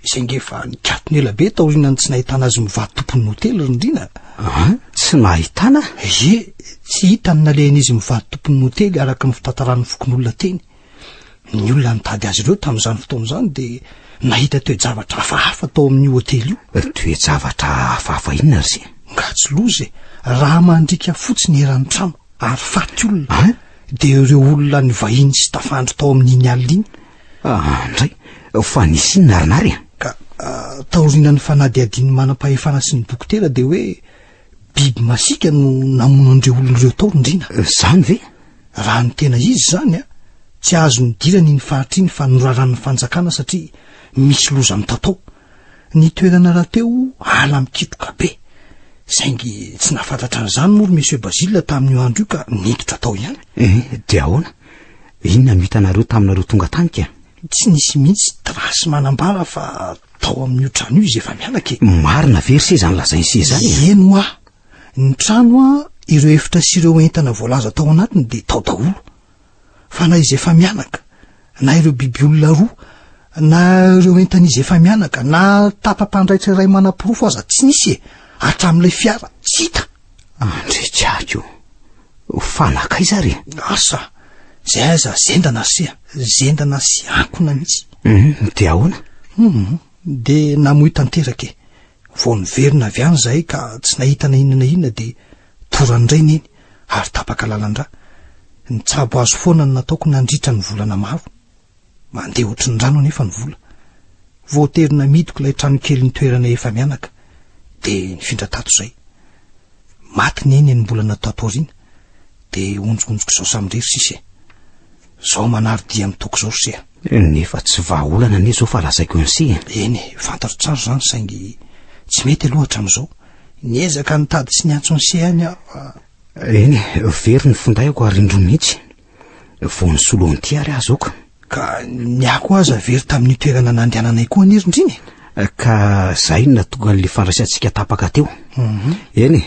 Saingy efa nikatona ela be taorian'ny tsy nahitana azy mivady tompon'ny hotely ry Ndriana. An? Tsy nahitana? Ie, tsy hita ny nalehan'izy mivady tompon'ny hotely araka ny fitantaran'ny fokonolona teny. Ny olona nitady azy ireo tamin'izany fotoana izany dia nahita toe-javatra hafahafa tao amin'io hotely io. Toe-javatra hafahafa inona ry se? Nga tsy loza e! Rà mandriaka fotsiny eran'ny trano ary faty olona. An? Dia ireo olona nivahiny sy tafandry tao amin'iny alina iny. Ah, ndray, fa nisy inona ary nary a? Ka taorianan'ny fanadihadian'ny manam-pahefana sy ny dokotera dia hoe biby masiaka no namono an'ireo olona ireo tao Ndriana. Izany ve? Raha ny tena izy izany a, tsy azo nidirana iny faritra iny fa noraran'ny fanjakana satria misy loza mitatao. Ny toerana rahateo ala mikitroka be. Saingy tsy nahafantatra an'izany moa ry Monsieur Basile tamin'io andro io ka niditra tao ihany. Eh, dia ahoana? Inona no hitanareo taminareo tonga tany ka? Tsy nisy mihitsy trace manambara fa tao amin'io trano io izy efa mianaka e. Marina ve ry se izany lazain'i se izany e? Eny hoa. Ny trano a, ireo efitra sy ireo entana voalaza tao anatiny dia tao daholo. Fa na izy efa mianaka, na ireo biby olona roa, na ireo entan'izy efa mianaka, na tapa-pandraitra iray manaporofo aza tsy nisy e! Hatramin'ilay fiara, tsy hita. Andriatsako o! Fa nankaiza ary e? Asa! Izay aza zendana ry se a! Zendana sy ankona mihitsy. Hum, dia ahoana? Hum, dia namoy tanteraka e! Vao niverina avy any izahay ka tsy nahita na inona na inona dia torany indray neny ary tapaka lalan-drà. Nitsabo azy foana no nataoko nandritra ny volana maro. Mandeha ohatry ny rano anefa ny vola. Voatery namidiko ilay tranokely nitoeranay efa-mianaka, dia nifindra tato izay. Maty neny enim-bolana tato aoriana, dia onjonjoko izao samirery sisa e. Izao manary dia amin'ny toaka izao ry se a. Nefa tsy vahaolana anie izao fa lazaiko an'i se e. Eny e, fantatro tsara izany saingy tsy mety aloha hatramin'izao. Niezaka nitady sy niantso an'i se ihany aho fa. Eny e, very ny findaiko ary indroa mihitsy. Vao nisolo an'ity ary aho zao ka. Ka ny ahy koa aza very tamin'io toerana nandehananay koa anie ry Ndrina e. Ka zay no nahatonga an'ilay fandraisantsika tapaka teo. Eny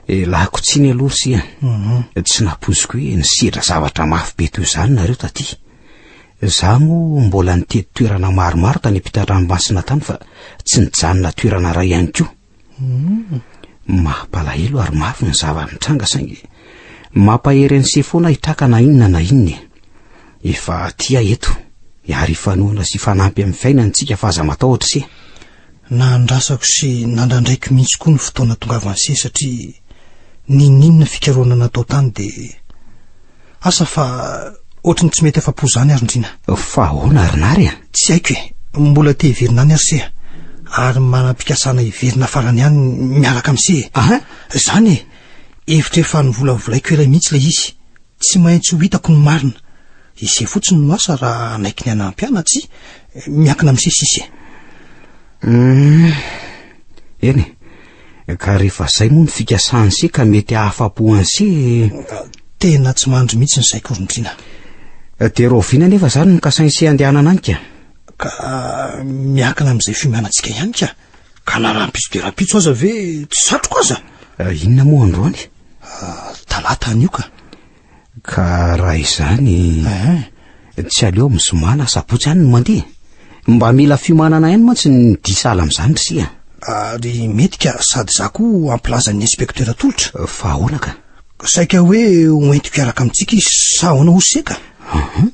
e, elako tsiny aloha ry sia. Tsy nampoiziko hoe nisedra zavatra mafy be toy izany nareo taty. Za moa mbola nitety toerana maromaro tany ampitan-dranomasina tany fa tsy nijanona toerana iray ihany koa. Mampalahelo ary mafy ny zava-nitranga saingy mampahery an'i se foana hitraka na inona na inona e. Efa aty aho eto ary hifanohana sy hifanampy amin'ny fiainana isika fa aza matahotra se. Nandrasako sy nandrandraiko mihitsy koa ny fotoana tongavan'i se satria n'inon'inona fikarohana natao tany dia Asa fa ohatry ny tsy mety afa-po izany ary Ndriana. Fa ahoana ry Nary a? Tsy haiko e! Mbola te hiverina any ary se a! Ary manam-pikasana hiverina farany any miaraka amin'i se e! Aha! Izany e! Hevitra efa novolavolaiko ela mihitsy ilay izy. Tsy maintsy ho hitako ny marina. I se fotsiny no asa raha hanaiky ny hanampy ahy na tsia. Miankina amin'i se sisa e! Hum. Eny e! Ka rehefa zay moa ny fikasan'i se ka mety hahafapo an'i se e. Tena tsy mandry mihitsy ny saiko ry Ndriana. Dia rahoviana anefa zany no kasain'i se handehanana any ka? Ka miankina amin'izay fiomanantsika ihany ka. Ka na rahampitso dia rahampitso aza ve tsy satriko aza? Inona moa androany? Talata anio ka. Ka raha izany, tsy aleo amin'ny zoma na sabotsy any no mandeha? Mba mila fiomanana ihany mantsy ny dihy sahala amin'izany ry sia. Ary mety ka, sady za koa hampilaza ny inspecteur Tolotra. Fa ahoana ka? Saika hoe ho entiko hiaraka amintsika izy sa ahoana hoy se ka? Hum,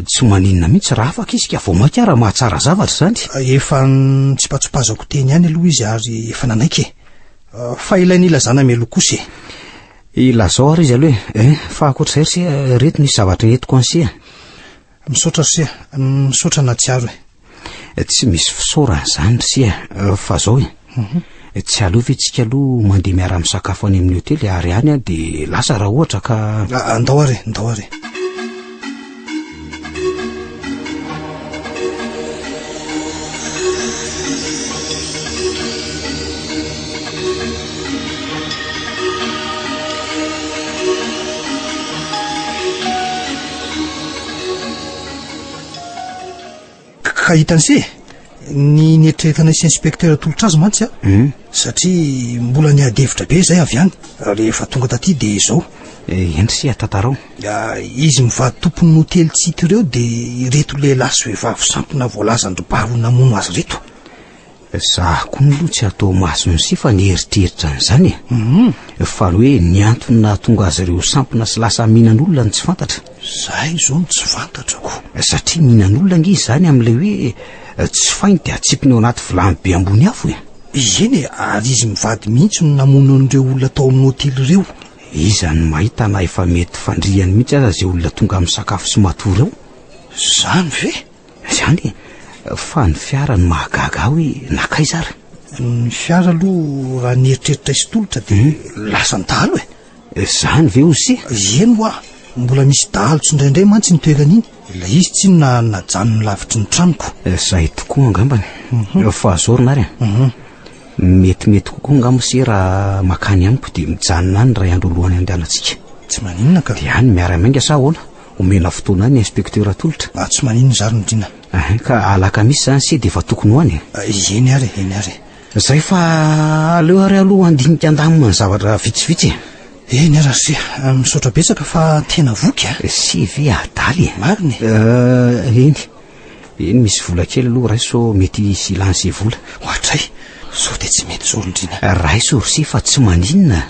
tsy maninona mihitsy raha afaka izy ka, vao mainka ara mahatsara zavatra izany. Efa nitsipatsipazako teny ihany aloha izy ary efa nanaiky e. Fa ilay nilazana mialoha kosa e. Ilazao ary izy aloha e. Eh, fa ankoatr'izay ry se, ireto nisy zavatra nentiko an'i se. Misaotra ry se, misaotra nahatsiaro e. Tsy misy fisaorana izany ry se, fa zao e. Mhm. Tsy aleo ve tsika aloha mandeha miara-misakafo any amin'ny hotely ary any aho dia lasa raha ohatra ka... Andao ary e, andao ary e. Ka hitan'i se, ny nieritreretanay sy inspecteur tolotra azy mantsy a, hmm. satria mbola niady hevitra be izay avy any, rehefa tonga taty dia izao. Eh, eny se tantarao. Izy mivady tompon'ny hotely tsy hita ireo dia ireto lehilahy sy vehivavy sampona voalazan-dry Baro namono azy ireto. Za koa aloha tsy atao mason'i se fa nieritreritra an'izany e. Fa ny hoe ny antony nahatonga azy ireo sampona sy lasa mihinan'olona no tsy fantatra. Zay izao no tsy fantatra ko. Satria mihinan'olona ange izany amin'ilay hoe tsy fainy dia atsipiny ao anaty vilany be ambony afo e. Eny e, ary izy mivady mihitsy no namono an'ireo olona tao amin'ny hotely ireo. Iza no mahita na efa mety fandrihany mihitsy aza izay olona tonga misakafo sy matory ao? Izany ve? Izany e! Fa ny fiara no mahagaga ahy hoe nankaiza ary? Ny fiara aloha raha ny eritreritray sy tolotra dia lasan'ny dahalo e! Izany ve hoy Eny hoa! Mbola misy dahalo tsindraindray mantsy iny toerana iny. Ilay izy tsinona najanony lavitry ny tranoko. Izay tokoa angambany. Fa zao ry Nary a! Metimety kokoa angamba se raha makany amiko dia mijanona any iray andro alohan'ny handehanantsika. Tsy maninona ka. Dia any miara-miainga sa ahoana? Omena fotoana any inspecteur Tolotra. Ah, tsy maninona izany Ndrina. Ahin, ka alakamisy izany se dia efa tokony ho any e. Eny ary e, eny ary e. Zay fa aleo ary aloha handinika handamina ny zavatra vitsivitsy e. Eny ary se, misaotra betsaka fa tena voky a. Se ve adala e. Marina e. Eny, eny misy vola kely aloha raiso sao mety hisy ilany se vola. Ohatray, sao dia tsy mety izao ry Ndrina. Raiso ry se fa tsy maninona.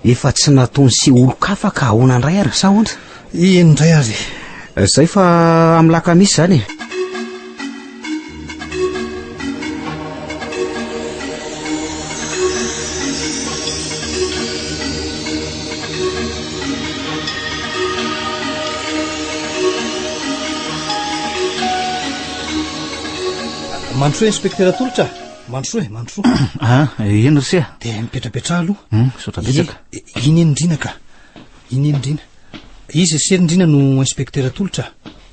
Efa tsy nataony sy olon-kafa ka ahoana indray ary sa ahoana? Eny indray ary e. Zay fa amin'ny lakamisy izany e. Mandrosoa Inspektera Tolotra a! Mandrosoa e, mandrosoa. Ah, eny ry se a. Dia mipetrapetraha aloha. Hum, misaotra betsaka. Ie, iny eny Ndrina ka. Iny eny Ndrina. Izy ry se ry Ndrina no inspecteur Tolotra.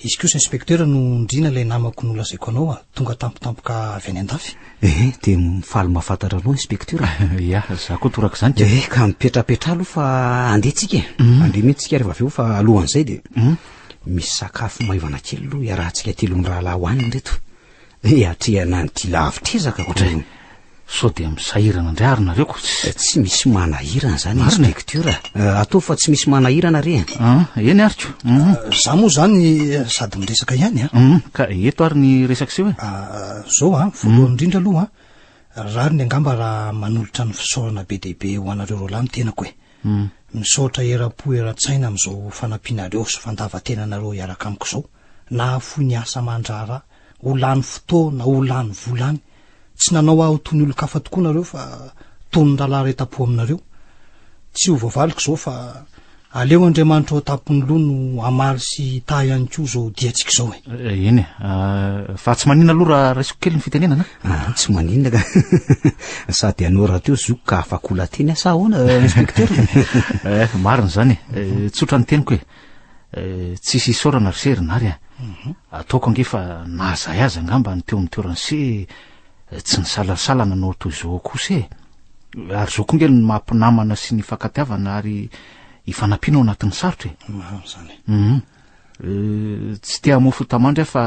Izy kosa inspecteur no Ndrina ilay namako nolazaiko anao a, tonga tampotampoka avy any an-dafy. Ehe, dia faly mahafantatra anao inspecteur. Ya, za koa torak'izany ka. Ehe, ka mipetrapetraha aloha fa andeha tsika e. Andeha mihitsy tsika rehefa avy eo fa alohan'izay dia misy sakafo maivana kely aloha iarahantsika telo mirahalahy hohanina ireto. Hiatrehana an'ity lavitr'ezaka ko. Ohatray, sao dia misahirana indray ary nareo ko. Tsy misy manahirana izany inspecteur a. Ataovy fa tsy misy manahirana re. Ah, eny ary ko. Za moa izany sady miresaka ihany a. Ka eto ary ny resaka seho e. Zao a, voalohany indrindra aloha a, rariny angamba raha manolotra ny fisaorana be dia be ho anareo roalahy ny tenako e. Misaotra eram-po eran-tsaina amin'izao fanampianareo sy fandavan-tenanareo hiaraka amiko izao. Nahafoy ny asa aman-draharaha Ho lany fotoana, ho lany vola any. Tsy nanao ahy ho toy ny olon-kafa tokoa nareo fa toy ny rahalahy iray tam-po aminareo. Tsy ho voavaliko izao fa aleo Andriamanitra ao an-tampon'ny loha no hamaly sy hitahy ihany koa izao diantsika izao e. Eny e. Fa tsy maninona aloha raha raisiko kely ny fitenenana a? Ah, tsy maninona ka. Sady anao rahateo zoky ka afaka teny aho sa ahoana, inspecteur? Eh, marina izany e. Tsotra ny teniko e. Tsisy isaorana ry se ry Nary a. Ataoko ange fa na zahay aza angamba ny teo amin'ny toeran'i se tsy nisalasala nanao toy izao kosa e. Ary izao koa nge ny maha mpinamana sy ny ifankatiavana ary ifanampiana ao anatin'ny sarotra e. Marina izany. Tsy te hamoa fota-mandry aho fa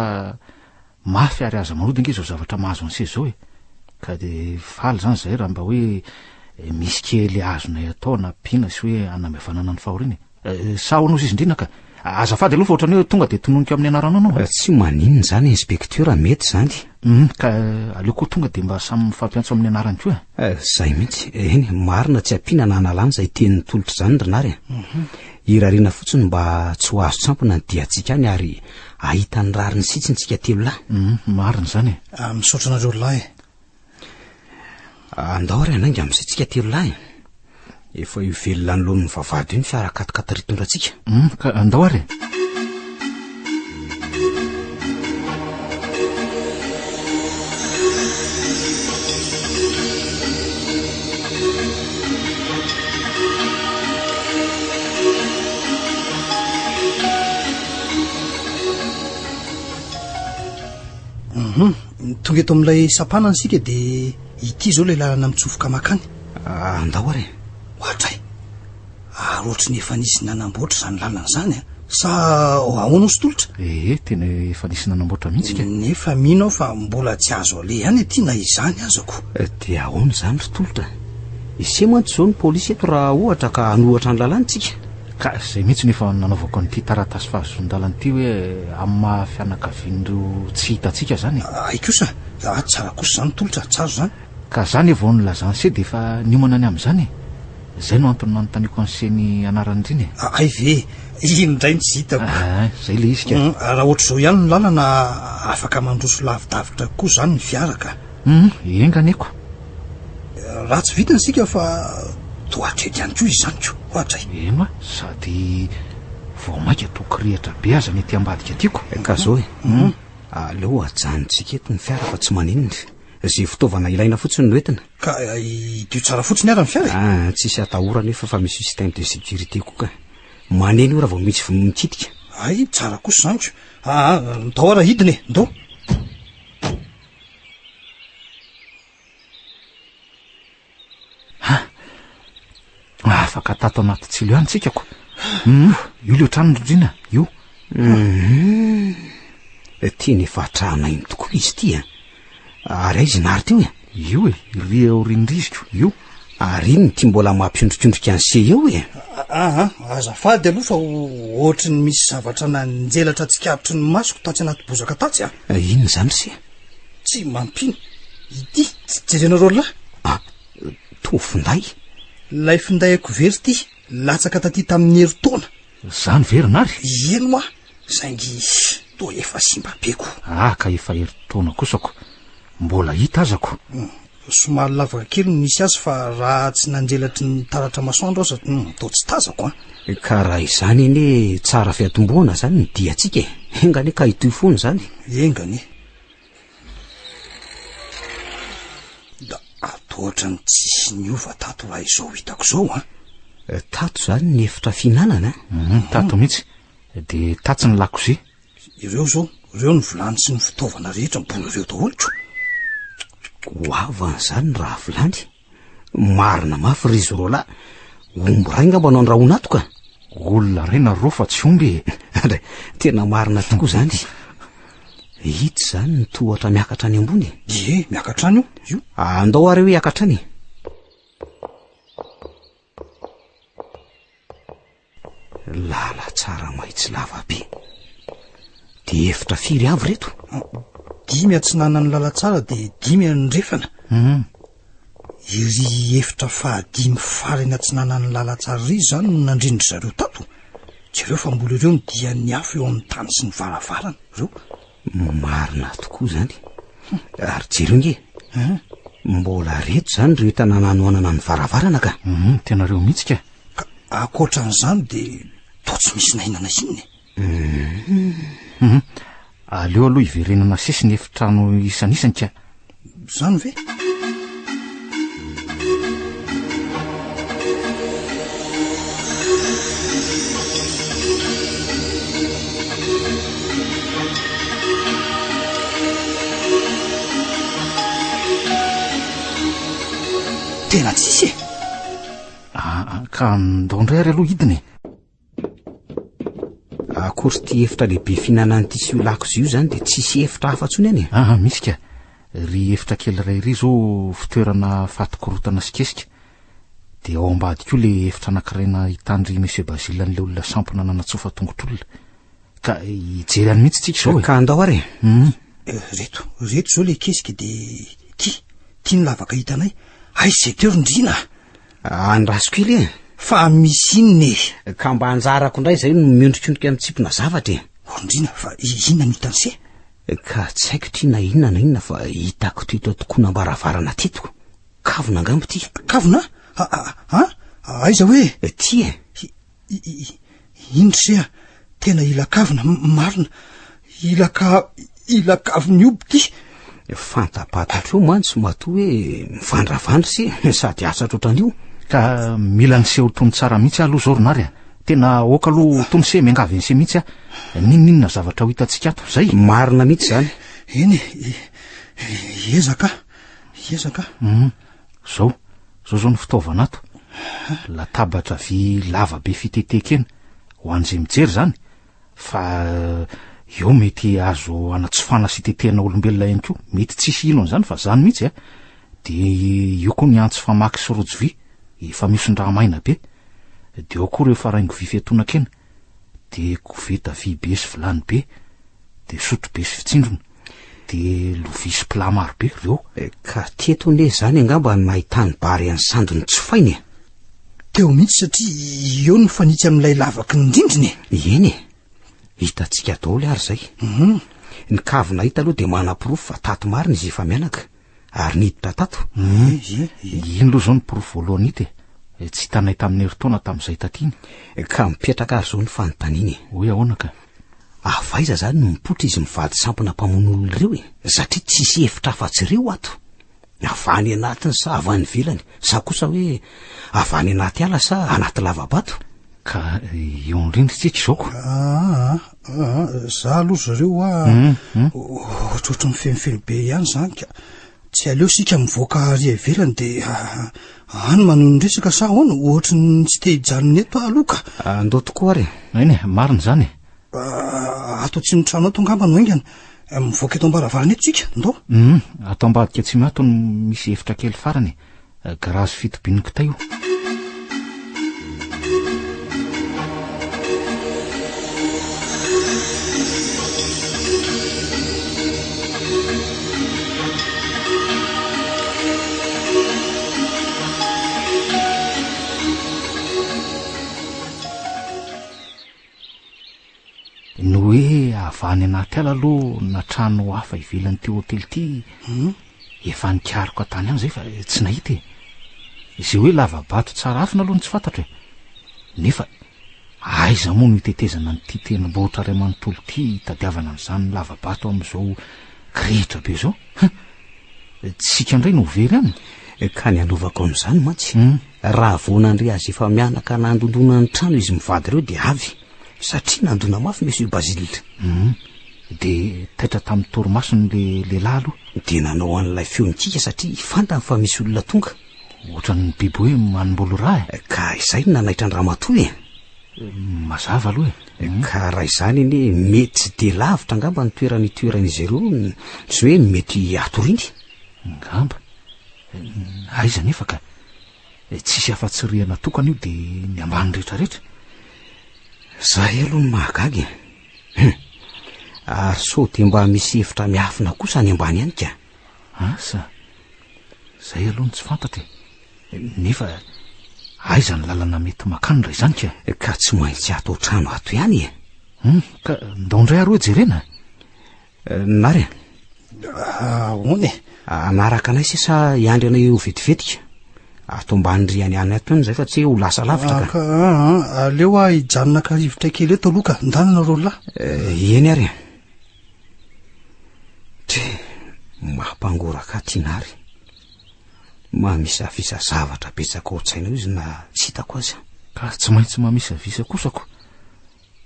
mafy ary aza manody ange izao zavatra mahazo an'i se izao e. Ka dia faly izany izahay raha mba hoe misy kely azonay atao hanampiana sy hoe hanamaivanana ny fahoriana e. Sa ahoana ozy izy ndrina ka? Azafady aloha fa ohatran'ny hoe tonga dia tononiko amin'ny anaranao anao. Tsy maninona izany inspecteur, mety izany. Hum, ka aleo koa tonga dia mba samy mifampiantso amin'ny anarany koa e. Izay mihitsy. Eny, marina tsy ampiana na analana izay tenin'ny tolotra izany ry Nary a. Irariana fotsiny mba tsy ho azon-tsampona ny diantsika any ary hahita ny rariny sitsiny tsika telo lahy. Hum, marina izany e. Misaotra anareo ry lahy e. Andao ary hanainga amin'izay tsika telo lahy. Efa io velona anoloan'ny vavahady io ny fiara katikaty ritondra antsika. Hum, ka andao ary e. Hum. Tonga eto amin'ilay sampanana isika dia ity izao ilay lalana mitsofoka mankany. Andao ary e. Ohatray! Ary ohatry ny efa nisy nanamboatra izany lalana izany an! Sa ahoana hozy Tolotra? Ee, tena efa nisy nanamboatra mihitsy ka. Nefa mino aho fa mbola tsy azo aleha ihany aty na izany aza ko. Dia ahoana izany ry Tolotra? Ise mantsy izao ny polisy eto raha ohatra ka hanohatra ny lalàna tsika. Ka izay mihitsy no efa nanaovako an'ity taratasy fahazoan-dalana ity hoe amin'ny maha fianakavian'ireo tsy hita antsika izany e. Hay kosa, ah tsara kosa izany Tolotra, tsara izany. Ka za anie vao nilazan'i se dia efa niomana ny amin'izany e! Izay no antony nanontaniako an'i se ny anaran'i Rina e! Hay ve! Iny indray no tsy hitako. Aa, izay ilay izy ka. Raha ohatr'izao ihany ny lalana, afaka mandroso lavidavitra koa izany ny fiara ka. Hum, enga anie ko. Ratsy vintana isika fa toa hatreto ihany koa izy izany ko! Ohatray. Eny hoa, sady vao mainka toa kirihitra be aza ny aty ambadika aty ko. Ka zao e, aleo ajanontsika eto ny fiara fa tsy maninona. Ze fitaovana ilaina fotsiny no entina. Ka hidio tsara fotsiny ara ny fiara e! Ah, tsisy atahorana io fa fa misy système de sécurité koa ka. Maneno io raha vao misy mikitika. Hay, tsara kosa izany ko. Aa, ndao ara hidina e, ndao. Ha! Afaka tato anaty tsilo ihany tsika ko. Hum, io le trano Rina, io. Hum. Tena efa tranainy tokoa izy ity a. Ary aiza i Nary teo e? Io e, iry aorian'riziko, io. Ary inona ity mbola mampiondrikondrika an'i se eo e? Aa, azafady aloha fa ohatry ny misy zavatra nanjelatra tsikaritry ny masoko tatsy anaty bozaka tatsy a. Inona izany ry se? Tsy mampino. Ity, jerenareo lahy. Ah, toa finday. Ilay finday-ko very ity, latsaka taty tamin'ny herintaona. Izany ve ry Nary? Eny hoa, saingy toa efa simba be ko. Ah, ka efa herintaona kosa ko. Mbola hita aza ko. Somary lavaka kely no nisy azy fa raha tsy nanjelatry ny taratra masoandro aza, toa tsy tazako an. Ka raha izany anie tsara fiatombohana izany ny diantsika e. Enga anie ka hitohy foana izany. Enga anie. Da ato ohatran'ny tsisy niova tato raha izao hitako izao an. Tato izany ny efitra fihinanana an. Tato mihitsy. Dia tatsy ny lakozia. Ireo izao, ireo ny vilany sy ny fitaovana rehetra mbola ireo daholo ko. Goavana izany raha vilany. Marina mafy ry izy roalahy. Omby iray ngamba no andrahoina ato ka. Olona iray nareo fa tsy omby e. Andray, tena marina tokoa izany. Ito izany ny tohatra miakatra any ambony e. Ie, miakatra any io, io. Andao ary hoe hiakatra any e. Lala-tsara mahitsy lava be. Dia efitra firy avy reto? Dimy atsinanan'ny lalatsara dia dimy andrefana. Mhm. Iry efitra fahadimy farany atsinanan'ny lalatsara iry izany no nandrindry zareo tato. Jereo fa mbola ireo ny dian'ny afo eo amin'ny tany sy ny varavarana. Ireo. Marina tokoa izany. Ary jereo nge. Mbola reto izany ireo entana nanohanana ny varavarana ka. Mhm, tena ireo mihitsy ka. Ka ankoatran'izany dia toa tsy misy na inona na inona e. Mhm. Aleo aloha hiverenana sesy ny efitrano isanisany ka. Izany ve? Tena tsisy e! Ah, ka ndao indray ary aloha hidina e. Akory ity efitra lehibe fihinanana ity sy io lakozia io izany dia tsisy efitra hafa intsony any e. Ah, misy ka. Ry efitra kely iray ry izao fitoerana faty korotana sy kesika. Dia ao ambadika io le efitra anankiray nahitan-dry Monsieur Basile an'ilay olona sampona nanatsofa tongotr'olona. Ka hijery any mihitsy tsika izao e. Ka andao ary e. Hum. Eh, reto, reto izao le kesika dia ty, ty ny lavaka hitanay. Aiza izay teo ry Ndriana a? Andraso kely e. Fa misy inona e? Ka mba anjarako indray izay no miondrikondrika mitsipona zavatra e. O Ndriana, fa inona no hitan'i se? Ka tsy haiko ity na inona na inona fa hitako teto an-tokonam-baravarana teto. Kavina angamba ity. Kavina? A, aiza hoe? Ity e. Iny ry se a, tena ila kavina, marina. Ila ka, ila kavin'ny omby ity. Fantapantatro eo mantsy matoa hoe mivandravandra se sady hatsatra ohatran'io. Ka mila niseho tony tsara mihitsy aho aloha izao ry Nary a. Tena aoka aloha tony se, miangavy an'se mihitsy aho. N'inon'inona zavatra ho hitantsika ato, zay. Marina mihitsy izany. Eny e, hiezaka aho, hiezaka aho. Hum, zao, zao zao ny fitaovana ato. Latabatra vy lava be fitetekena, ho an'izay mijery izany. Fa eo mety azo anatsofana sy tetehana olombelona ihany koa. Mety tsisy hino an'izany fa zany mihitsy a. Dia eo koa ny antsy famaky sy rojo vy, efa mihoson-draha maina be. Dia ao koa ireo faraingo vy fiatonan-kena, dia koveta vy be sy vilany be, dia sotro be sy fitsindrona, dia lovia sy plat maro be, ireo. Ka teto anie izany angamba no nahitany Bary an'i Sandy notsofainy e! Teo mihitsy satria eo no mifanitsy amin'ilay lavaky ny rindrina e! Eny e! Hitantsika daholo ary izay. Ny kavina hita aloha dia manaporofo fa tato marina izy efa-mianaka. Ary niditra tato? Iny aloha izao no porofo voalohany hita e. Tsy hitanay tamin'ny herintaona tamin'izay taty iny. Ka mipetraka ary izao ny fanontaniana e. Hoy ahoana ka? Avy aiza izany no mipoitra izy mivady sampona mpamono olona ireo e? Satria tsisy hevitra afa-tsy ireo ato. Avy any anatiny sa avy any ivelany? Sa kosa hoe avy any anaty ala sa anaty lava-bato? Ka eo indrindra isika izao ko. Aa, aa, za aloha zareo hoa ohatrohatry ny fenofeno be ihany izany ka. Tsy aleo isika mivoaka ary ivelany de any manohy ny resaka sa ahoana? Ohatry ny tsy te hijanona eto aho aloha ka. Andao tokoa ary e. Eny e, marina izany e. Ato atsimon'ny trano ato angamba no haingana. Mivoaka eto am-baravarana eto isika, ndao. Hum, ato ambadika atsimo ato no misy efitra kely farany e. Garazy fitobian'ny kitay io. Ny hoe avy any anaty ala aloha na trano hafa ivelan'ity hotely ity efa nikaroka tany ihany zay fa tsy nahita e. Izay hoe lava-bato tsara afina aloha no tsy fantatro e. Nefa aiza moa no hitetezana an'ity tendrombohitra iray manontolo ity hitadiavana an'izany lava-bato amin'izao kirihitra be izao? Hein! Tsika indray no ho very any. Ka ny hanovako an'izany mantsy, raha vao nandre azy efa mianaka nandondona ny trano izy mivady ireo dia avy, satria nandona mafy Monsieur Basile. Hum, dia taitra tamin'ny torimasony le lehilahy aloha. Dia nanao an'ilay feo nikiaka satria fantany fa misy olona tonga. Ohatran'ny biby hoe manimbolo rà e. Ka izay no nanaitra an-dramatoa e. Mazava aloha e. Ka raha izany anie mety tsy dia lavitra angamba ny toerana itoeran'izy ireo, tsy hoe mety hatoriany. Angamba. Aiza anefa ka. Tsisy afa-tsy rihana tokana io dia ny ambany rehetra rehetra. Izay aloha no mahagaga e. Hum. Ary sao dia mba misy efitra miafina kosa any ambany any ka. Asa. Izay aloha no tsy fantatra e. Nefa aiza ny lalana mety makany raha izany ka? Ka tsy maintsy ato an-trano ato ihany e. Hum, ka ndao indray ary hoe jerena. Nary a. Ahoana e? Hanaraka anay se sa hiandry anay eo vetivetika? Ato ambany rihana ihany ato ihany izay fa tsy hoe ho lasa lavitra ka. Ka aleo aho hijanona haka rivotra kely eto aloha ka. Ndana nareo lahy. Eny ary e. Tre, mampangoraka ahy ty Nary. Mamisavisa zavatra betsaka ao an-tsaina ao izy na tsy hitako aza. Ka tsy maintsy mamisavisa kosa ko.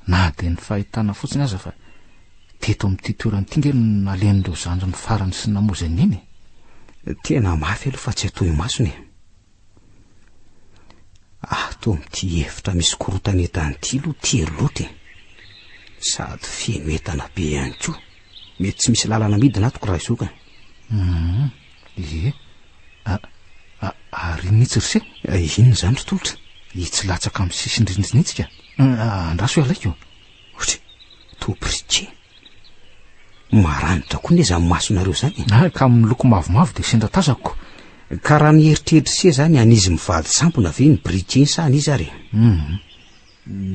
Na dia ny fahitana fotsiny aza fa teto amin'ity toerana ity nge no nalehan'ireo zandriny farany sy namozy an'i Neny e. Tena mafy aloha fa tsy atao imasony e. Ato amin'ity efitra misy korotan'entana ity aloha tery loatra e. Sady feno entana be ihany koa. Mety tsy misy lalana midina ato ko raha izao ka. Hum, ie. A, a, ary inona itsy ry se? Inona izany ry Tolotra? Itsy latsaka amin'ny sisin-drindrina itsy ka. Andraso ialaiko. Ohatry, toa briquet. Maranitra koa ne izany masonareo izany e. Ah, ka miloko mavomavo dia sendra tazako. Ka raha ny eritreritry se izany an'izy mivady sampona ve ny briquet iny sa an'iza ary e? Hum,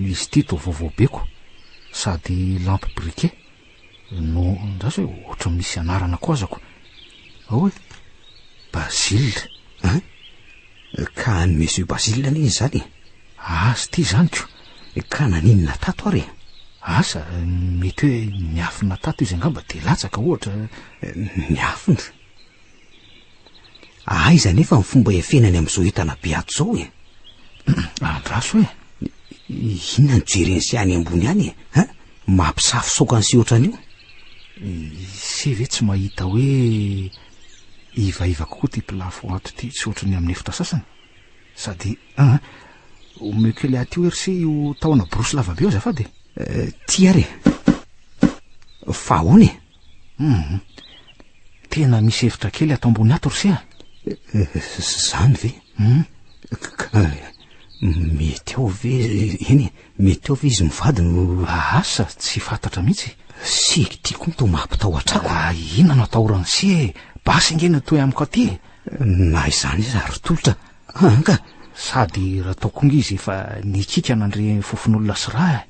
izy ity toa vaovao be ko. Sady lampe briquet. No, andraso e, ohatran'ny misy anarana koa azako. Ao e, Basile. Hein? Ka an'i Monsieur Basile anie izany e. Azy ity izany ko. Ka naninona tato ary e? Asa, mety hoe niafina tato izy angamba dia latsaka ohatra. Niafina? Aiza anefa ny fomba hiafenany amin'izao entana be ato izao e? Andraso e! Inona no jeren'i se any ambony any e? Hein? Mampisafosaoka an'i se ohatran'io? Se ve tsy mahita hoe ivaiva kokoa ity plafond ato ity tsy ohatran'ny amin'ny efitra sasany? Sady an, omeo kely ahy ity hoe ry se io tahona borosy lava be io azafady e! Ty ary e. Fa ahoana e? Hum. Tena misy efitra kely ato ambony ato ry se a. Zany ve? Hum. Ka mety ao ve eny e, mety ao ve izy mivady no Asa, tsy fantatra mihitsy. Se ity koa no toa mampitahotra ako. Ah, inona no atahoran'i se e? Basy ange no toy amiko aty e. Na izany aza ry Tolotra, an ka. Sady raha tao koa nge izy efa nikika nandre fofon'olona sy rà e.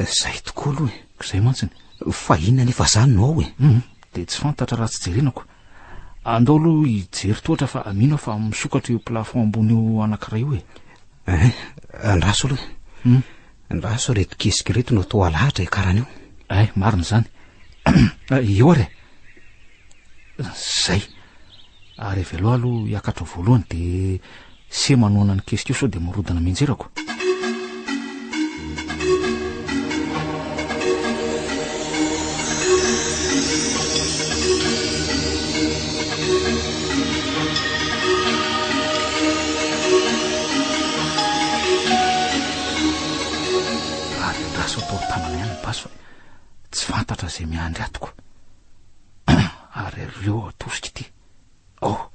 Izay tokoa aloha e. Izay mantsiny. Fa inona anefa izany no ao e? Hum, dia tsy fantatra raha tsy jerena ko. Andao aloha hijery tohatra fa mino aho fa misokatra io plafond ambony io anankiray io e. Hein, andraso aloha. Hum. Andraso ireto kesika ireto no atao alahatra hiakarana eo. Hay, marina izany. Eo ary e. Zay. Ary avelao aloha hiakatra voalohany de se manohana ny kesika io sao de mirodana mianjerako. Ary andraso atao tanana ihany ny basy fa tsy fantatra izay miandry ato ko. Ary aleo atosika ity. Oh.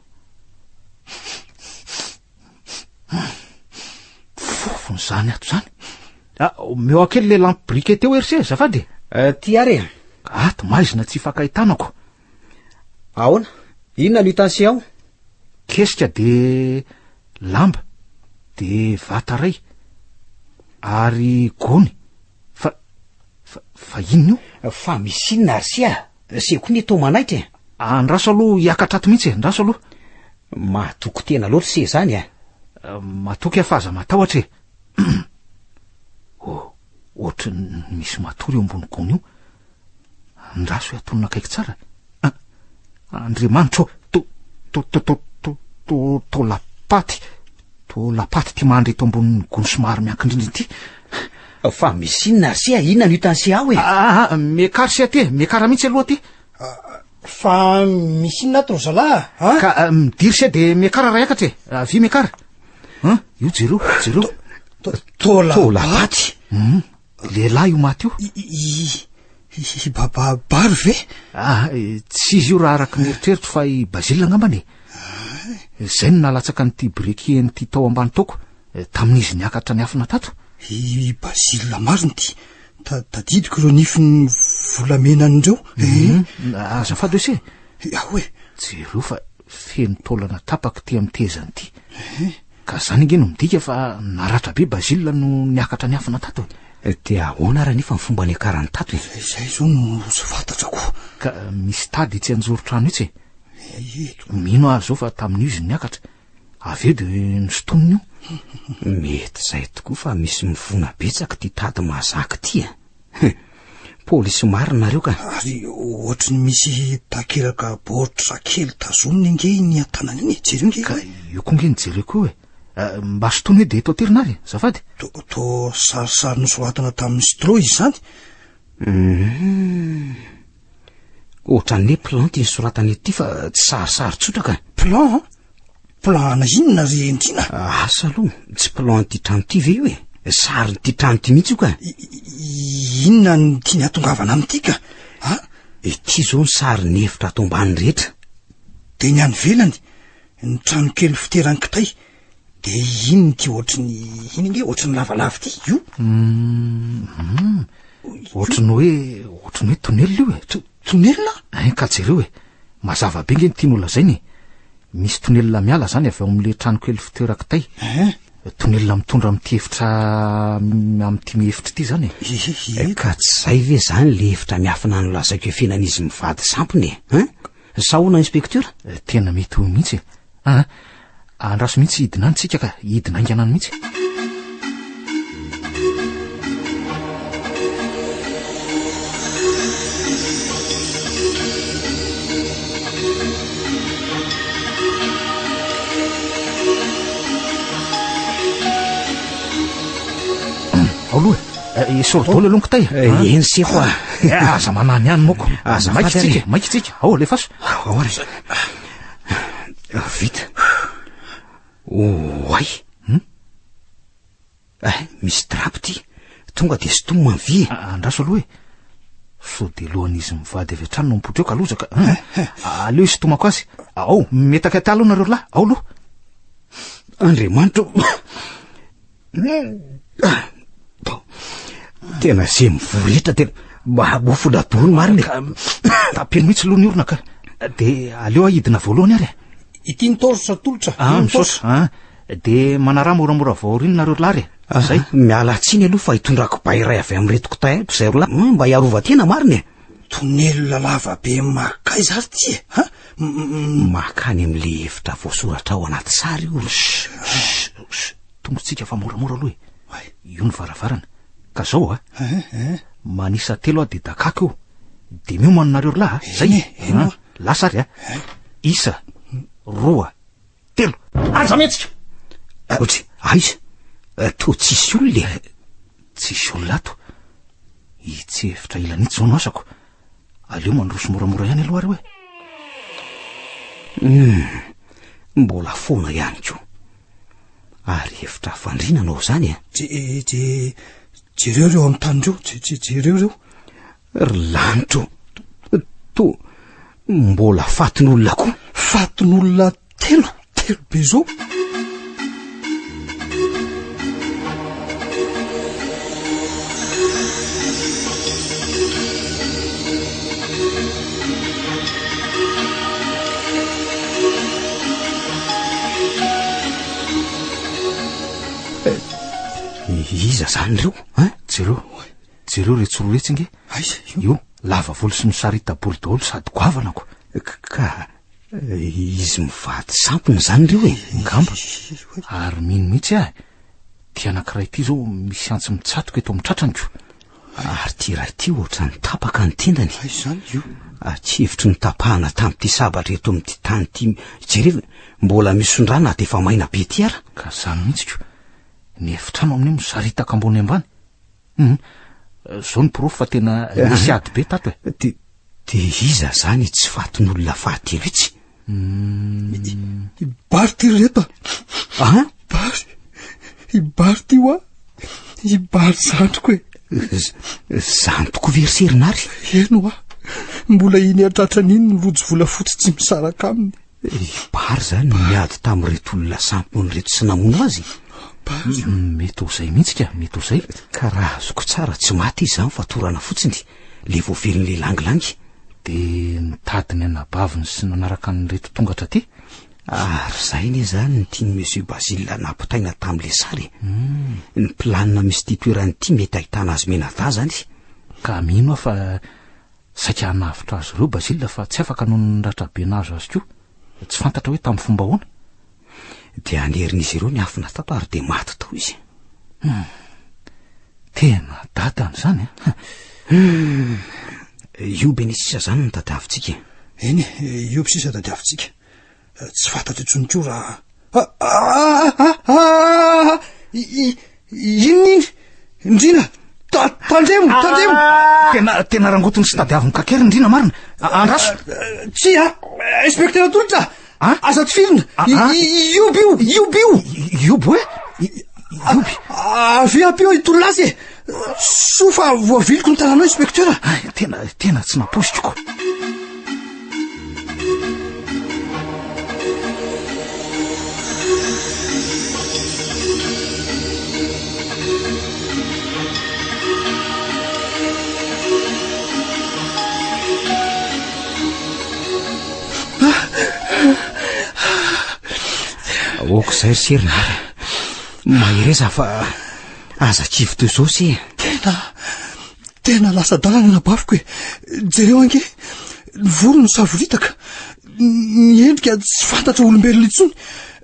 Fofony izany ato izany. Ah, omeo ahy kely le lampe briquet teo ery se, azafady e. Eh, ty ary e. Ato maizina tsy ifankahitanako. Ahoana? Inona no hitan'i se ao? Kesika de lamba, de vata iray, ary gony. Fa Fa, fa inona io? Fa misy inona ary se a? Se koa ne toa manaitra e. Andraso aloha hiakatra ato mihitsy e, andraso aloha. Mahatoky tena loatra se zany a. Matoky aho fa aza matahotra e. Oh, ohatry ny misy matory eo ambony gony io. Andraso hiatonina akaiky tsara. Ah, Andriamanitra ô, to, to, to, to, to, to, taolam-paty, taolam-paty ity mandry eto ambonin'ny gony somary miankin-drindrina ity. Fa misy inona ry se a? Inona no hitan'i se ao e? Ah, ah, miakara se aty e, miakara mihitsy aloha aty. Fa misy inona ato ry zalahy a? Ka eh, midiry se de miakara raha hiakatra e. Avia miakara. An, io jereo, jereo. Taolam-paty. Hum, lehilahy io maty io. I Baba Bary ve? Ah, eh, tsy izy io raha araka ny eritreritro fa i Basile angambany e. Izay no nalatsaka an'ity briquet an'ity tao ambany taoko. Tamin'izy niakatra niafina tato. I Basile marina ity. Tadidiko ireo nifiny volamenany ireo. Mhm. Azafady hoe se. Ao e. Jereo fa feno taolana tapaka ity amin'ny tehezany ity. Ka zany ange no midika fa naratra be Basile no niakatra niafina tato e. Dia ahoana ary anefa ny fomba niakarany tato e? Izay izao no tsy fantatra ko. Ka misy tady etsy anjoron-trano etsy e. Mino aho izao fa tamin'io izy niakatra. Avy eo dia nosintoniny io. Mety izay tokoa fa misy mivona betsaka ity tady mahazaka ity a. Polisy marina nareo ka. Ary ohatry ny misy takelaka baoritra kely tazominy ange iny an-tanana iny e. Jereo ange Ka io koa ange no jereko io e. Eh, mba sintomy hoe dia eto aterina ary, azafady. Toa sarisary nosoratana tamin'ny stylo izy izany. Hum. Ohatran'ny hoe plan ity nosoratana eto ity fa tsy sarisary tsotra ka. Plan? Plan ana inona ry Ndriana? Asa aloha, tsy plan an'ity trano ity ve io e? Sarin'ity trano ity mihitsy io ka. Inona no tiany hatongavana amin'ity ka? A? Ity izao ny sarin'ny efitra ato ambany rehetra. Dia ny any ivelany, ny trano kely fiteran'ny kitay. Dia inona ity ohatry ny iny ange ohatry ny lavalava ity io? Hum, ohatry ny hoe ohatry ny hoe tonelina io e. Tonelina? Ein ka jereo e. Mazava be nge ny tiany holazaina e. Misy tonelina miala zany avy ao amin'ilay trano kely fitoeran-kitay. Ein. Tonelina mitondra amin'ity efitra amin'ity miefitra ity zany e. Ka tsy zay ve zany le efitra miafina nolazaiko iafenan'izy mivady sampona e? Hein? Sa ahoana inspecteur? Tena mety ho mihitsy e. Aa, andraso mihitsy hidina any tsika ka, hidina haingana any mihitsy. Ao aloha e. Esory daholo aloha ny kitay. Eh, eny sefo a. Eh, aza manany ihany moko. Aza Maika tsika, maika tsika. Ao alefaso. Ao ary. Vita. Oay. Hmm? Eh, misy drap ty. Tonga dia sintomina ny vy e. Andraso aloha e. Sao dia lohan'izy mivady avy hatrany no mipoitra eo ka loza ka. Aleo hisintomako azy. Ao, mietaka aty aloha nareo lahy. Ao aloha. Andriamanitra o. Tena ze mivoretra tena mahamofona daholo marina e. Tapeno mihitsy aloha ny orona ka. Dia aleo ahidina voalohany ary e. Ity ny tolotra tolotra. Ah, misaotra. Ah, dia manaraha moramora vao aoriana nareo lahy e. Ah, Zay. Miala tsiny aloha fa hitondrako bay iray avy amin'ireto kitay eto izay rolahy. Hmm, mba hiarovan-tena marina e. Tonelina lava be makaiza ary ty e? Ha? Makany amin'le efitra voasoratra ao anaty sary io. Tongotsika fa moramora aloha e. Io ny varavarana. Ka zao a. Manisa telo aho dia dakako io. Dia miomana nareo ry lahy a. Zay. Eny, Lasa ary a. Isa, roa, telo. Aza mihetsika! Ohatry, aiza? Toa tsisy olona e. Tsisy olona ato. Itsy efitra ilany itsy izao no asako. Aleo mandroso moramora ihany aloha ary hoe. Hum, mbola foana ihany koa. Ary efitra fandriana anao izany e. Je, je, jereo ireo amin'ny tany ireo, je, je, jereo ireo. Ry lanitra o! Toa mbola fatin'olona koa. Fatin'olona telo, telo be izao. Iza izany ireo, hein? Jereo. Jereo retsy roa retsy nge. Aiza io? Io, lava volo sy misarita-bolo daholo sady goavana ko. Ka izy mivady sampona izany ireo e? Angamba. Ary mino mihitsy aho e. Ity anankiray ity izao misy antsy mitsatoka eto amin'ny tratrany ko. Ary ity iray ity ohatran'ny tapaka ny tendany. Aiza izany io? Atsivotry ny tapahana tamin'ity sabatra eto amin'ity tany ity. Jereo, mbola misondrana na dia efa maina be ity ara. Ka izany mihitsy ko. Ny efitrano amin'io misaritaka ambony ambany. Hum, zao ny porofo fa tena nisy ady be tato e. De, de iza zany itsy fatin'olona fahatelo itsy? Hmm. I Bary ty ry reto a. Ah? Bary. I Bary ty hoa. I Bary zandriko e. Zany tokoa ve ry Serinary? Eny hoa. Mbola iny hatratrany iny ny rojo volafotsy tsy misaraka aminy. I Bary zany no niady tamin'ireto olona sampona ireto sy namono azy? Bary. Mety ho izay mihitsy ka, mety ho izay. Ka raha azoko tsara tsy maty izy izany fa torana fotsiny, le voavelin'le langilangy. Dia nitady ny anabaviny sy nanaraka an'ireto tonga hatraty? Ary izay anie izany no tian'i Monsieur Basile nampitaina tamin'le sary e. Ny planina misy ity toerana ity mety ahitana azy mianadahy izany. Ka mino aho fa Saika hanavotra azy ireo Basile fa tsy afaka noho ny ratra be nahazo azy koa. Tsy fantatra hoe tamin'ny fomba ahoana. Dia nerin'izy ireo niafina tato ary dia maty tao izy. Hum. Tena dadany izany an. Hum. Io be ny sisa izany no tadiavintsika e. Eny e, io sisa tadiavintsika. Tsy fantatro intsony koa raha Inona iny? Ndrina! Tandremo! Tandremo! Tena, tena rangotiny sy tadiavin'ny kakery Ndrina marina. Andraso! Tsia! Inspecteur Tolotra! Aza tifirina! Ioby io! Ioby io! Ioby hoe? Ioby? Avia ampio i Tololahy e! Soa fa voaviliko ny tananao inspecteur. Tena, tena tsy nampoiziko. Aoka izay ry Serina. Mahereza fa Aza kivy toy izao se. Tena, tena lasa adala ny anabaviko e. Jereo ange, ny volo nisavoritaka, ny endrika tsy fantatra olombelona intsony,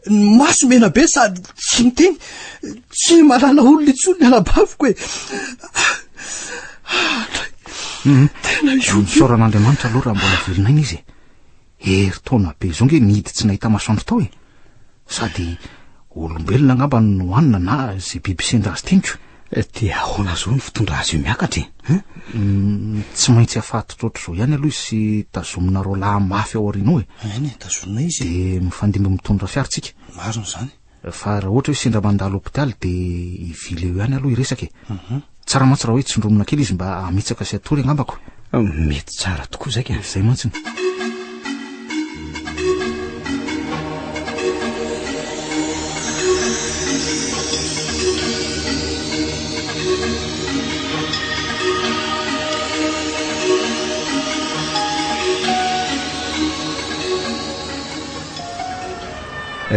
ny maso mena be sady tsy miteny, tsy mahalala olona intsony ny anabaviko e. Hmm. Tena io. Misaora an'Andriamanitra aloha raha mbola velona aina izy e. Herintaona be izao nge nihidy tsy nahita masoandro tao e. Sady olombelona angamba no nohanina na izay biby sendra azy teny ko. Dia ahoana izao ny fitondra azy io miakatra e? Hein? Mm, tsy maintsy afatotra ohatr'izao ihany aloha izy sy tazomina roalahy mafy ao aoriana ao e. Eny e, tazomina izy e. Dia mifandimby mitondra fiara tsika. Marina izany. Fa raha ohatra hoe sendra mandalo hopitaly dia hivily eo ihany aloha hiresaka e. Mhm. Tsara mantsy raha hoe tsindromina kely izy mba hamitsaka sy hatory angambako. Mety tsara tokoa izay ka. Izay mantsy.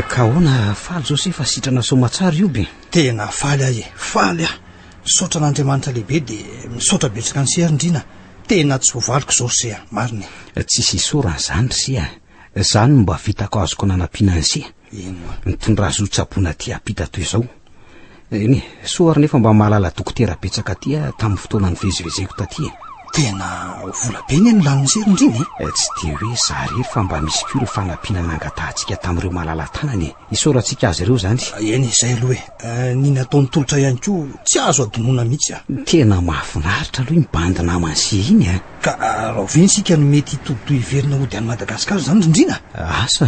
Ka ahoana faly zao se fa sitrana soamatsara io be? Tena faly aho e, faly aho. Misaotra an'Andriamanitra lehibe dia misaotra betsaka an'i se ry Ndrina. Tena tsy voavaliko izao ry se a, marina e. Tsisy isaorana izany ry se a. Izany no mba vitako azoko nanampiana an'i se. Eny oa. Nitondra azy ho tsaboina aty ampita toy izao. Eny e, soa ary nefa mba mahalala dokotera betsaka aty aho tamin'ny fotoana nivezivezeko taty e. Tena vola be anie no lanin'i se ry Ndrina e. Tsy dia hoe za irery fa mba misy koa ireo fanampiana nangatahantsika tamin'ireo malala-tanana e. Isaorantsika azy ireo izany. Eny, izay aloha e. Ny nataon'i Tolotra ihany koa tsy azo adinoina mihitsy a. Tena mahafinaritra aloha iny bandy naman'i se iny a. Ka rahoviana isika no mety hitodi-doha hiverina hody any Madagasikara izany ry Ndrina? Asa,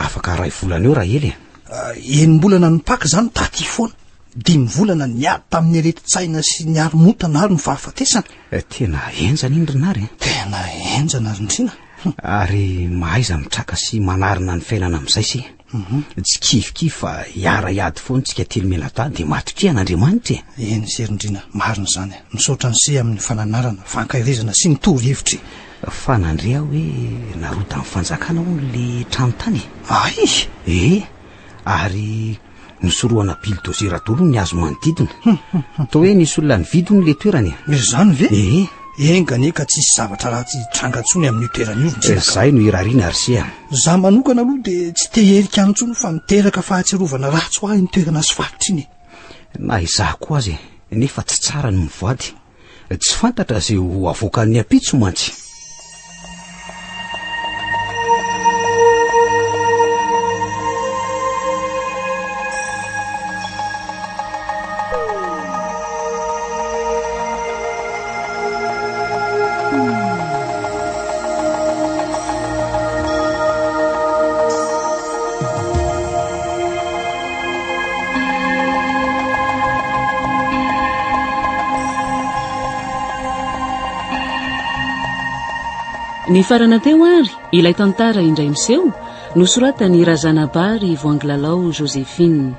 afaka iray volana eo raha ela e. Enim-bolana nipaka izany taty foana. Dimy volana niady tamin'ny aretin-tsaina sy ny haromotana ary ny fahafatesana. Tena henjana iny ry Nary a. Tena henjana ry Ndrina. Ary mahaiza mitraka sy manarina ny fiainana amin'izay se. Tsy kivikivy fa hiara-hiady foana tsika telo mianadahy dia matokia an'Andriamanitra e. Eny se ry Ndrina, marina izany. Misaotra an'i se amin'ny fananarana, fankaherezana sy ny torohevitra e. Fa nandre aho hoe narodan'ny fanjakana hono le trano tany e. Ay! E! Ary Nosorohana bilodozera daholo ny hazo manodidina. Toa hoe nisy olona nividy hono ilay toerana e. Izany ve? Ee. Enga anie ka tsy hisy zavatra ratsy hitranga intsony amin'io toerana io ry Njila ka. Izay no irariana ry se a. Izaho manokana aloha dia tsy te hiherika any intsony fa miteraka fahatsiarovana ratsy ho ahy iny toerana sy faritra iny e. Na izaho koa aza e, nefa tsy tsara ny mivoady. Tsy fantatra izay ho avoakan'ny ampitso mantsy. Nifarana teo ary ilay tantara indray miseho nosoratan'i Razanabary Voangilalao Joséphine.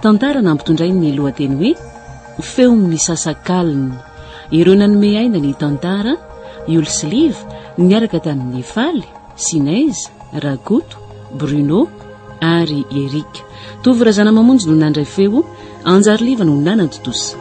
Tantara nampitondrainy ny lohateny hoe Feo misasakalina. Ireo nanome aina ny tantara, Yoly sy Liva, niaraka tamin'i Faly, Sinez, Rakoto, Bruno ary Eric. Tovo Razanamamonjy no nandray feo, Anjariliva no nanantontosa.